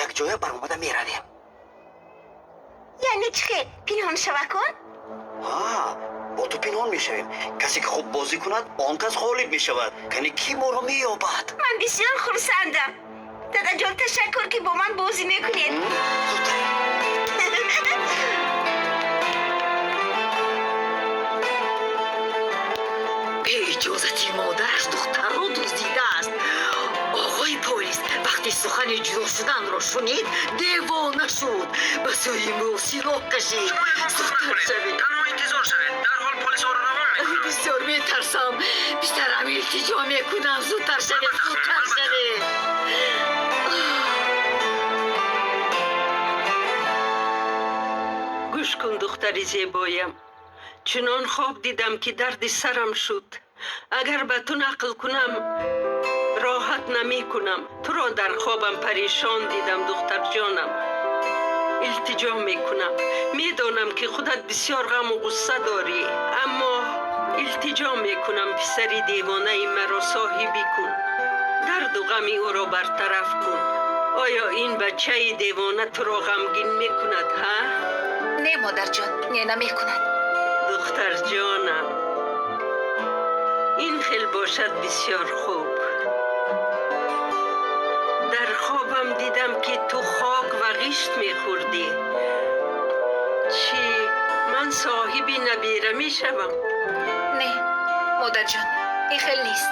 Якҷоя баромада меравем. Яъне чӣ хел? Пинҳон шавакон? Ҳа, бо ту пинҳон мешавем. Касе ки хуб бозӣ кунад, он кас ғолиб мешавад. Кани кӣ моро меёбад? Ман бисёр хурсандам. Дадаҷон, ташаккур ки бо ман бозӣ мекунед. Зудтар. Бе иҷозати модараш духтарро дуздидааст. Оғои полис вақти сухани ҷудо шуданро шунид, девона шуд. Ба сӯи мо силоҳ кашид. Зудтар шавед. Танҳо интизор шавед. Дарҳол полисҳоро равон мекунам. Бисёр метарсам. Писарам, илтиҷо мекунам. Зудтар шавед, зудтар шавед. Гӯш кун, духтари зебоям. Чунон хоб дидам ки дарди сарам шуд. Агар ба ту нақл кунам, роҳат намекунам. Туро дар хобам парешон дидам, духтарҷонам. Илтиҷо мекунам. Медонам ки худат бисёр ғаму ғусса дорӣ, аммо илтиҷо мекунам, писари девонаи маро соҳибӣ кун. Дарду ғами ӯро бартараф кун. Оё ин бачаи девона туро ғамгин мекунад, ҳа? Не, модарҷон, не, намекунад. Духтарҷонам, ин хел бошад бисёр хуб. Дар хобам дидам ки ту хок ва ғишт мехӯрдӣ. Чӣ, ман соҳиби набира мешавам? Не, модарҷон, ин хел нест.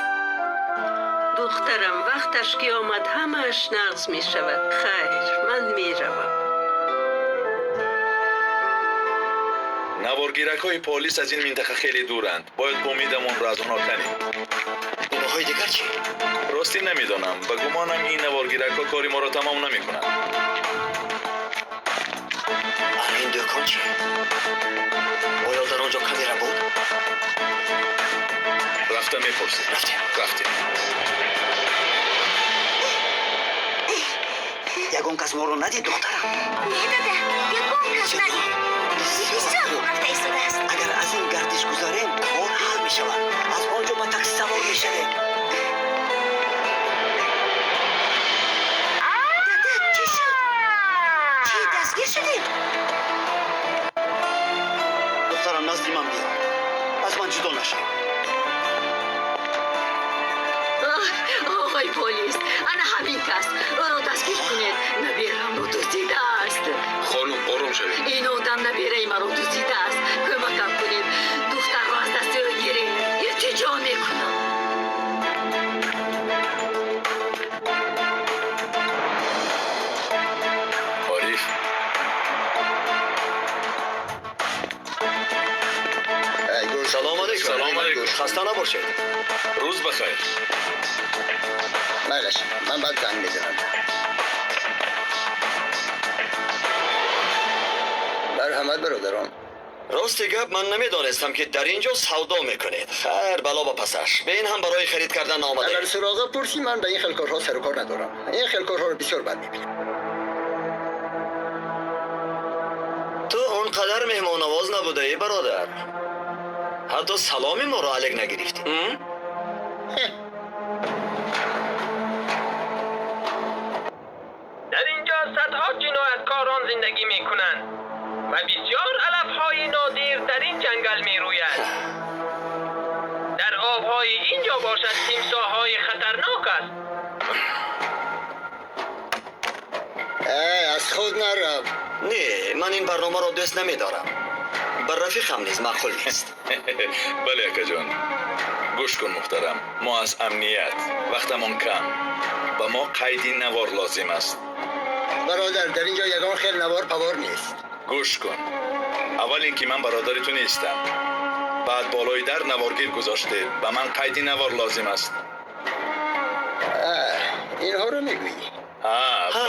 Духтарам, вақташ ки омад, ҳамааш нағз мешавад. Хайр, ман меравам. Наворгиракҳои полис аз ин минтақа хеле дуранд. Бояд умедамонро аз онҳо канем. Гуноҳҳои дигар чӣ? Ростӣ намедонам. Ба гумонам ин наворгиракҳо кори моро тамом намекунанд. Ана ин дӯкон чӣ? Оё дар он ҷо камера буд? Рафта мепурсем. Рафтем. Рафтем. Ягон кас моро надид, духтарам? Не, дада, ягон кас надид. Бисёр хуб рафта истодааст. Агар аз ин гардиш гузарем, кор ҳал мешавад. Аз он ҷо ба такси савор мешавем. Дада, чӣ шуд? Чӣ, дастгир шудем? Духтарам, назди ман биё. Аз ман ҷудо нашав. Оғои полис, ана ҳамин кас. Ӯро дастгир кунед. Наберамро дуздидааст. Хонум, ором шавед. Ин одам набераи маро дуздидааст. Кӯмакам кунед. Духтарро аз дасти ӯ гиред. Илтиҷо мекунам. Ориф, Эй, гӯш Салом алейкум. Салом алейкум. Хаста набошед. Рӯз бахайр. Майлаш, ман баъд занг мезанам. Марҳамат бародарон. Рости гап ман намедонистам ки дар ин ҷо савдо мекунед. Хайр, бало ба пасаш. Ба ин ҳам барои харид кардан наомадаем. Агар суроға пурсӣ, ман ба ин хел корҳо сару кор надорам. Ин хел корҳоро бисёр бад мебинам. Ту он қадар меҳмоннавоз набудаӣ, бародар. Ҳатто саломи моро алек нагирифтӣ. Дар ин ҷо садҳо ҷинояткорон зиндагӣ мекунанд ва бисёр алафҳои нодир дар ин ҷангал мерӯяд. Дар обҳои ин ҷо бошад тимсоҳҳои хатарнок аст. Аз худ нарав. Не, ман ин барномаро дӯст намедорам. Ба рафиқам низ маъқул нест. Бале, акаҷон. Гӯш кун, муҳтарам. Мо аз амният. Вақтамон кам. Ба мо қайди навор лозим аст. Бародар, дар ин ҷо ягон хел навор павор нест. Гӯш кун. Аввал ин ки ман бародари ту нестам. Баъд болои дар наворгир гузоштед. Ба ман қайди навор лозим аст. Инҳоро мегӯӣ?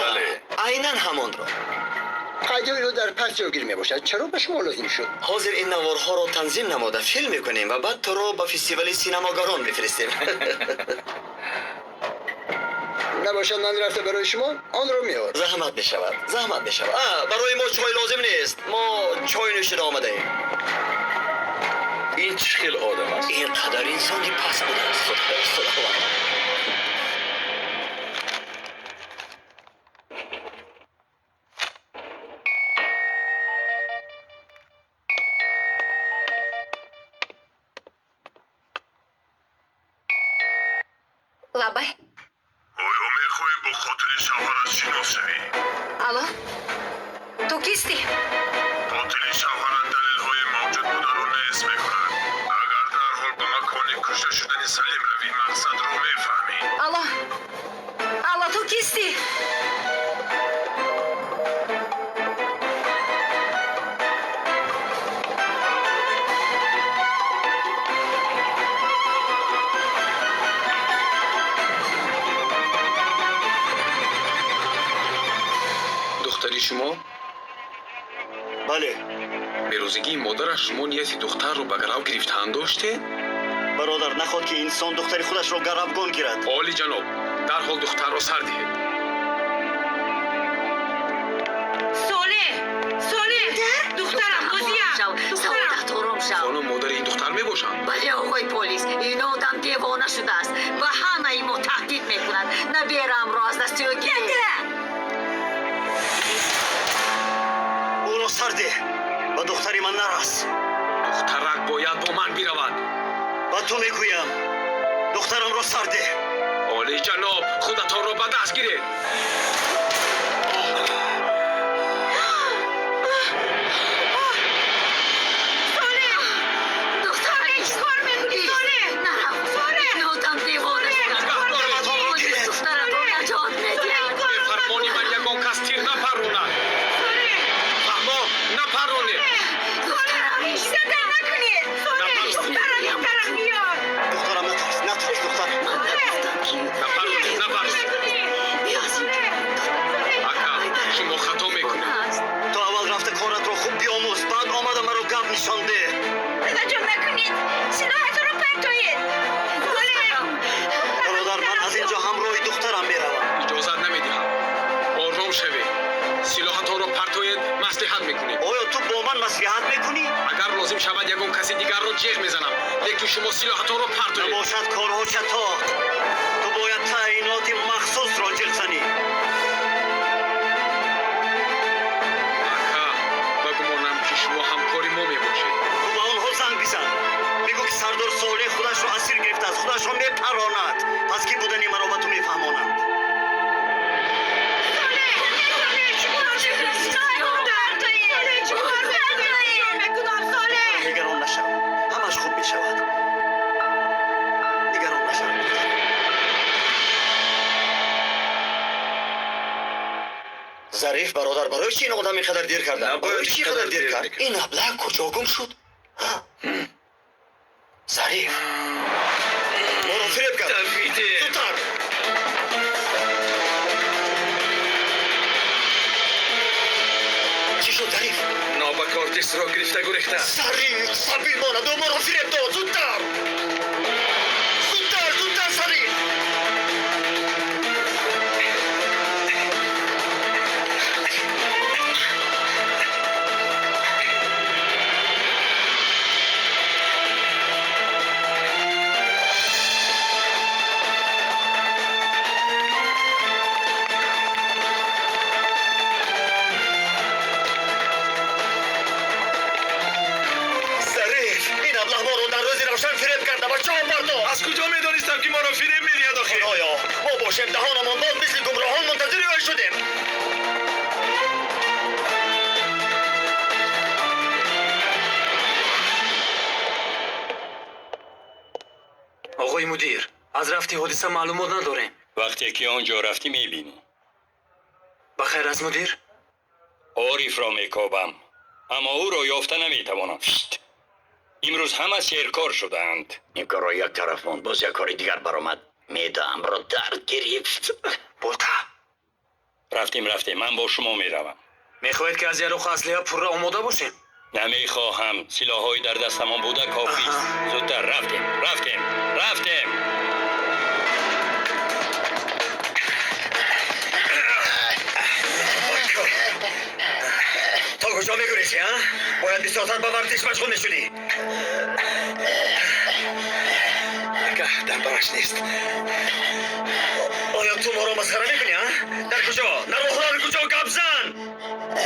Бале. Айнан ҳамонро. Қайдҳои ӯ дар пас ҷойгир мебошад. Чаро ба шумо лозим шуд? Ҳозир ин наворҳоро танзим намуда филм мекунем ва баъд туро ба фестивали синамогарон мефиристем. Набошад, ман рафта барои шумо онро меорам. Заҳмат мешавад, заҳмат мешавад. Барои мо чой лозим нест. Мо чой нӯшида омадаем. Ин чӣ хел одам аст? Ин қадар инсони пас будааст. Худованд. Лабай. Оё мехоҳӣ бо қотили шавҳарат шинос шавӣ? Алло, ту кистӣ? Қотили шавҳарат далелҳои мавҷуд бударо нест мекунад. Агар дарҳол ба макони кушта шудани Салим равӣ, мақсадро мефаҳмӣ. Алло, алло, ту кистӣ? Духтари шумо? Бале. Берӯзигии модараш шумо нияти духтарро ба гарав гирифтан доштед? Бародар, наход ки инсон духтари худашро гаравгон гирад. Оли ҷаноб, дарҳол духтарро сар диҳед. Соле, Соле, духтарам, бозиям, Саодат ором шав. Хонум модари ин духтар мебошанд? Бале, оқои полис, ин одам девона шудааст ва ҳамаи мо таҳдид мекунад. Набераамро аз дасти ӯ гиред. Ӯро сар деҳ, ба духтари ман нарас. Духтарак бояд бо ман биравад. Ба ту мегӯям, духтарамро сар деҳ. Оли ҷаноб, худатонро ба даст гиред. Шавад ягон каси дигарро ҷеғ мезанам, лекин шумо силоҳатонро партоед. Набошад корҳо чатоқ. Ту бояд таъиноти махсусро ҷеғ занӣ. Ака, ба гумонам ки шумо ҳамкори мо мебошед. Ту ба онҳо занг бизан. Бигӯ ки сардор Солеҳ худашро асир гирифтааст, худашро мепаронад. Пас ки будани маро ба ту мефаҳмонанд. Нигарон нашав, ҳамаш хуб мешавад. Нигарон нашав. Зариф бародар, барои чӣ ин одам ин қадар дер карда? Барои чӣ қадар дер кард? Ин аблаҳ куҷо гум шуд? Зариф моро фиреб кард. Зудтар! Чӣ шуд, Зариф? Нобакор дастро гирифта гурехта. Зариф, сабир монад, ӯ моро фиреб дод. Зудтар! Зудтар, зудтар, Зариф! Зариф, ин аблаҳ моро дар рӯзи равшан фиреб карда ва чоҳ бардошт. Аз куҷо медонистам, ки моро фиреб медиҳад охир? Худоё, мо бошем даҳонамон боз мисли гумроҳон мунтазири ӯ шудем. Оғои мудир, аз рафти ҳодиса маълумот надорем. Вақте ки он ҷо рафтӣ мебинӣ. Ба хайр аст, мудир? Орифро мекобам, аммо ӯро ёфта наметавонам. Шт! Имрӯз ҳама серкор шудаанд. Ин корро як тараф монд, боз як кори дигар баромад. Меъдаамро дард гирифт. Болта! Рафтем, рафтем, ман бо шумо меравам. Мехоҳед, ки аз яроқу аслиҳа пурра омода бошем? Намехоҳам. Силоҳҳои дар дастамон буда кофист. Зудтар рафтем, рафтем, рафтем. То куҷо мегурезӣ, а? Бояд бисёртар ба варзиш машғул мешудӣ. Ака, дар бараш нест. Оё ту моро масхара мекунӣ, а? Дар куҷо? Наворҳо дар куҷо? Гап зан!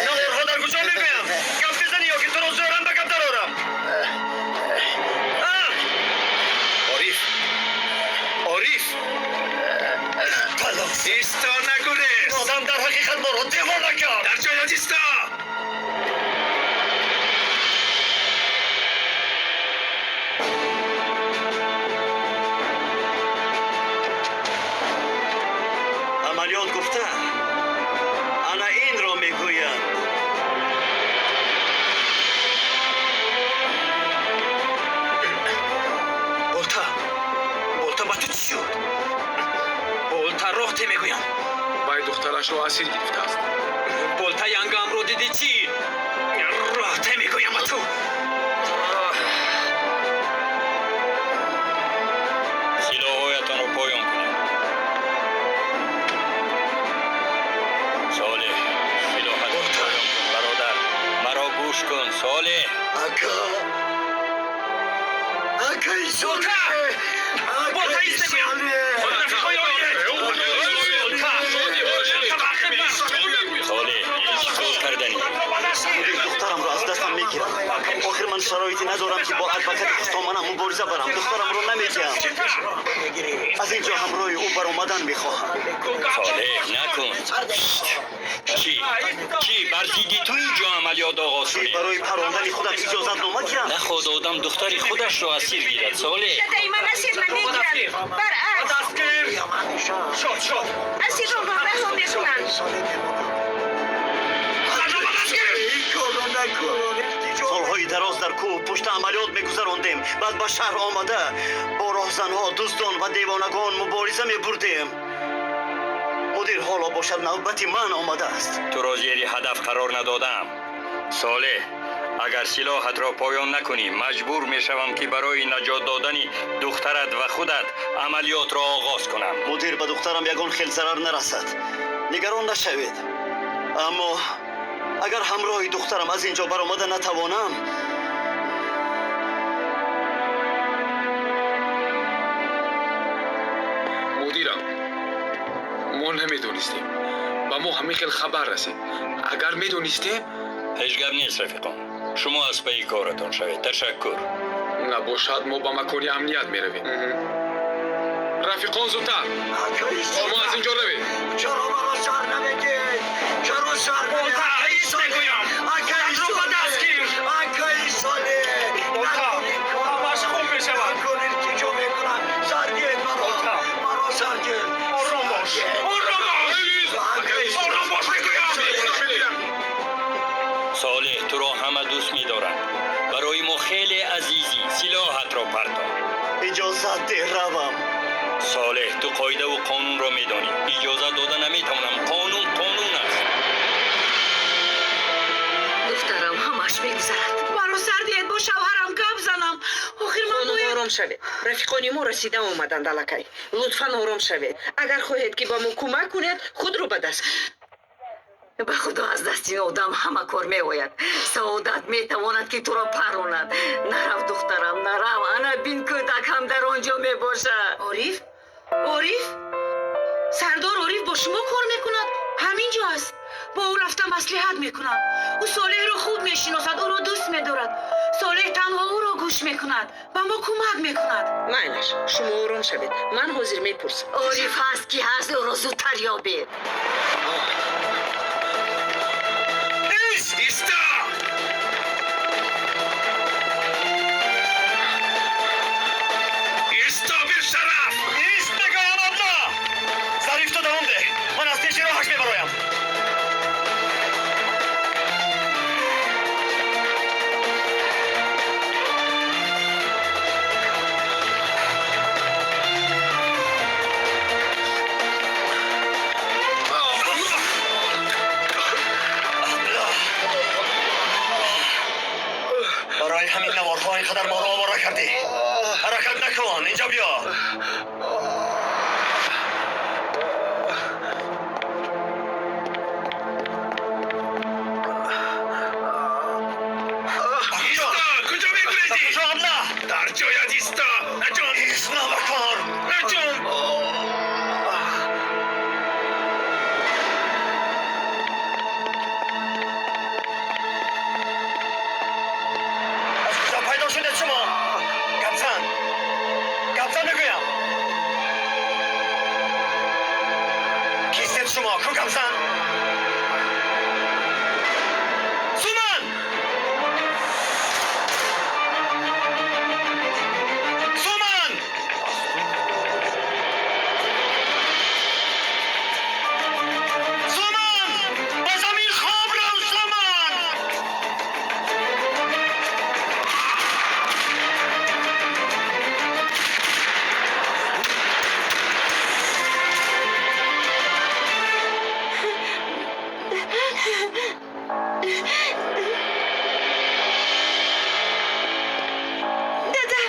Наворҳо дар куҷо мегӯям? Гап мезанӣ ё ки туро зӯран ба гап дарорам? А? Ориф! Ориф! Талос! Исто, нагурез! Одам дар ҳақиқат моро девона кард! Дар ҷоят исто! Амалиёт гуфта ана инро мегӯянд. Болта! Болта, ба ту чӣ шуд? Болта, роҳ те мегӯям. Вай духтарашро асир гирифтааст. Болта, янгамро дидӣ чӣ? Роҳ те мегӯям ба ту. Силоҳҳоятонро поён кунед. Солеҳ, силоҳатро поён кун, бародар. Маро гӯш кун, Солеҳ. Ака! Акаи Болта! Солеҳ! Болта, ист мегӯям. Рафиқои оилат! Болта! Болта, ба ақиб бар! Солеҳ, чӣ кор карданӣ? Духтарамро аз дастам мегирам. Охир ман шароите надорам, ки бо адвокати хусдоманам мубориза барам. Духтарамро намедиҳам. Аз ин ҷо ҳамроҳи ӯ баромадан мехоҳам. Солеҳ, накун. Шт! Чӣ? Чӣ? Бар зидди ту ин ҷо амалиёт оғоз Чӣ, кунем? барои парондани худат иҷозатнома диҳам? Наход одам духтари худашро асир гирад, Солеҳ. Дадаи ман асир намегирад. Баръакс, Дастгир! Шод, шод! асиронро раҳо мекунанд. Солҳои дароз дар кӯҳ пушта амалиёт мегузарондем. Баъд ба шаҳр омада бо роҳзанҳо, дуздон ва девонагон мубориза мебурдем. Мудир, ҳоло бошад навбати ман омадааст. Туро зери ҳадаф қарор надодаам. Солеҳ, агар силоҳатро поён накунӣ, маҷбур мешавам, ки барои наҷот додани духтарат ва худат амалиётро оғоз кунам. Мудир, ба духтарам ягон хел зарар нарасад. Нигарон нашавед. Аммо агар ҳамроҳи духтарам аз ин ҷо баромада натавонам, Мудирам, мо намедонистем. Ба мо ҳамин хел хабар расид. Агар медонистем, Ҳеҷ гап нест, рафиқон. Шумо аз пайи коратон шавед. Ташаккур. Набошад, мо ба макони амният меравем. Рафиқон, зудтар! Акаи Шумо аз Солеҳ! ин ҷо равед. Чаро маро сар намегиред? Чаро сар Болта, намегиред? ист мегӯям. Акаи Дастро ба Солеҳ! даст гир! Акаи Солеҳ! Болта, Накун ин корро! ҳамаш хуб мешавад. Накун, илтиҷо мекунам! Сар гир маро! Болта! Маро сар гир! Ором бош! Ором бош! Акаи Ором бош мегӯям! Солеҳ, туро ҳама дӯст медоранд. Барои мо хеле азизӣ. Силоҳатро партоб. Иҷозат деҳ равам. Солеҳ, ту қоидаву қонунро медонӣ. Иҷозат дода наметавонам. Қонун қонун аст. Духтарам, ҳамаш мегузарад. Маро сар диҳед, бо шавҳарам гап занам. Охир ман Хонум, ором шавед. Рафиқони мо расида омаданд аллакай. Лутфан ором шавед. Агар хоҳед, ки ба мо кӯмак кунед, худро ба даст. Ба худо, аз дасти ин одам ҳама кор меояд. Саодат метавонад, ки туро паронад. Нарав, духтарам, нарав. Ана бин, кӯдак ҳам дар он ҷо мебошад. Ориф? Ориф? Сардор Ориф бо шумо кор мекунад? Ҳамин ҷо аст. Бо ӯ рафта маслиҳат мекунам. Ӯ Солеҳро хуб мешиносад, ӯро дӯст медорад. Солеҳ танҳо ӯро гӯш мекунад, ба мо кӯмак мекунад. Майлаш, шумо ором шавед. Ман ҳозир мепурсам. Ориф ҳаст, ки ҳаст, ӯро зудтар ёбед. Иста! Исто, бешараф! Ист мегӯям, абла! Зариф, ту давом деҳ. Ман аз пеши роҳаш мебароям. Барои ҳамин наворҳо ин қадар моро овора кардӣ. Ҳаракат накун, инҷо биё. Исто! Куҷо мегурезӣ? Куҷо, абла? Дар ҷоят исто! Наҷон! Ист навакор! Наҷон! Аз куҷо пайдо шудед шумо? Гапзан! Гапзан мегӯям! Кистед шумо? Ку гапзан? Суман! Суман! Суман! Ба замин хоб рав, Суман! Дада!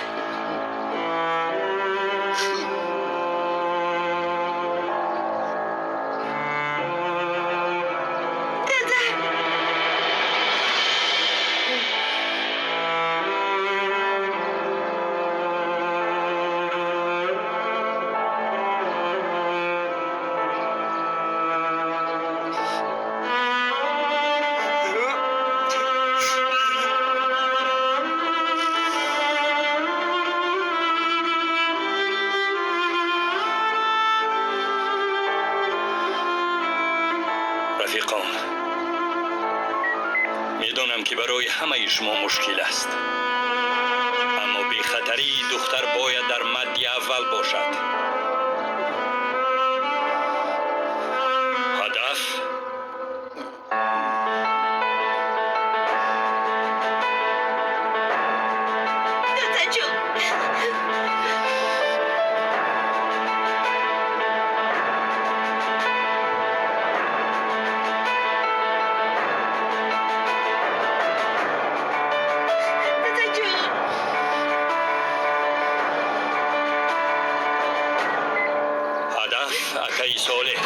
Дада! Рафиқон, медонам, ки барои ҳамаи шумо мушкил аст, аммо бехатарии духтар бояд дар мадди аввал бошад. Ҳадаф Дадаҷон! Дадаҷон! Ҳадаф акаи Солеҳ.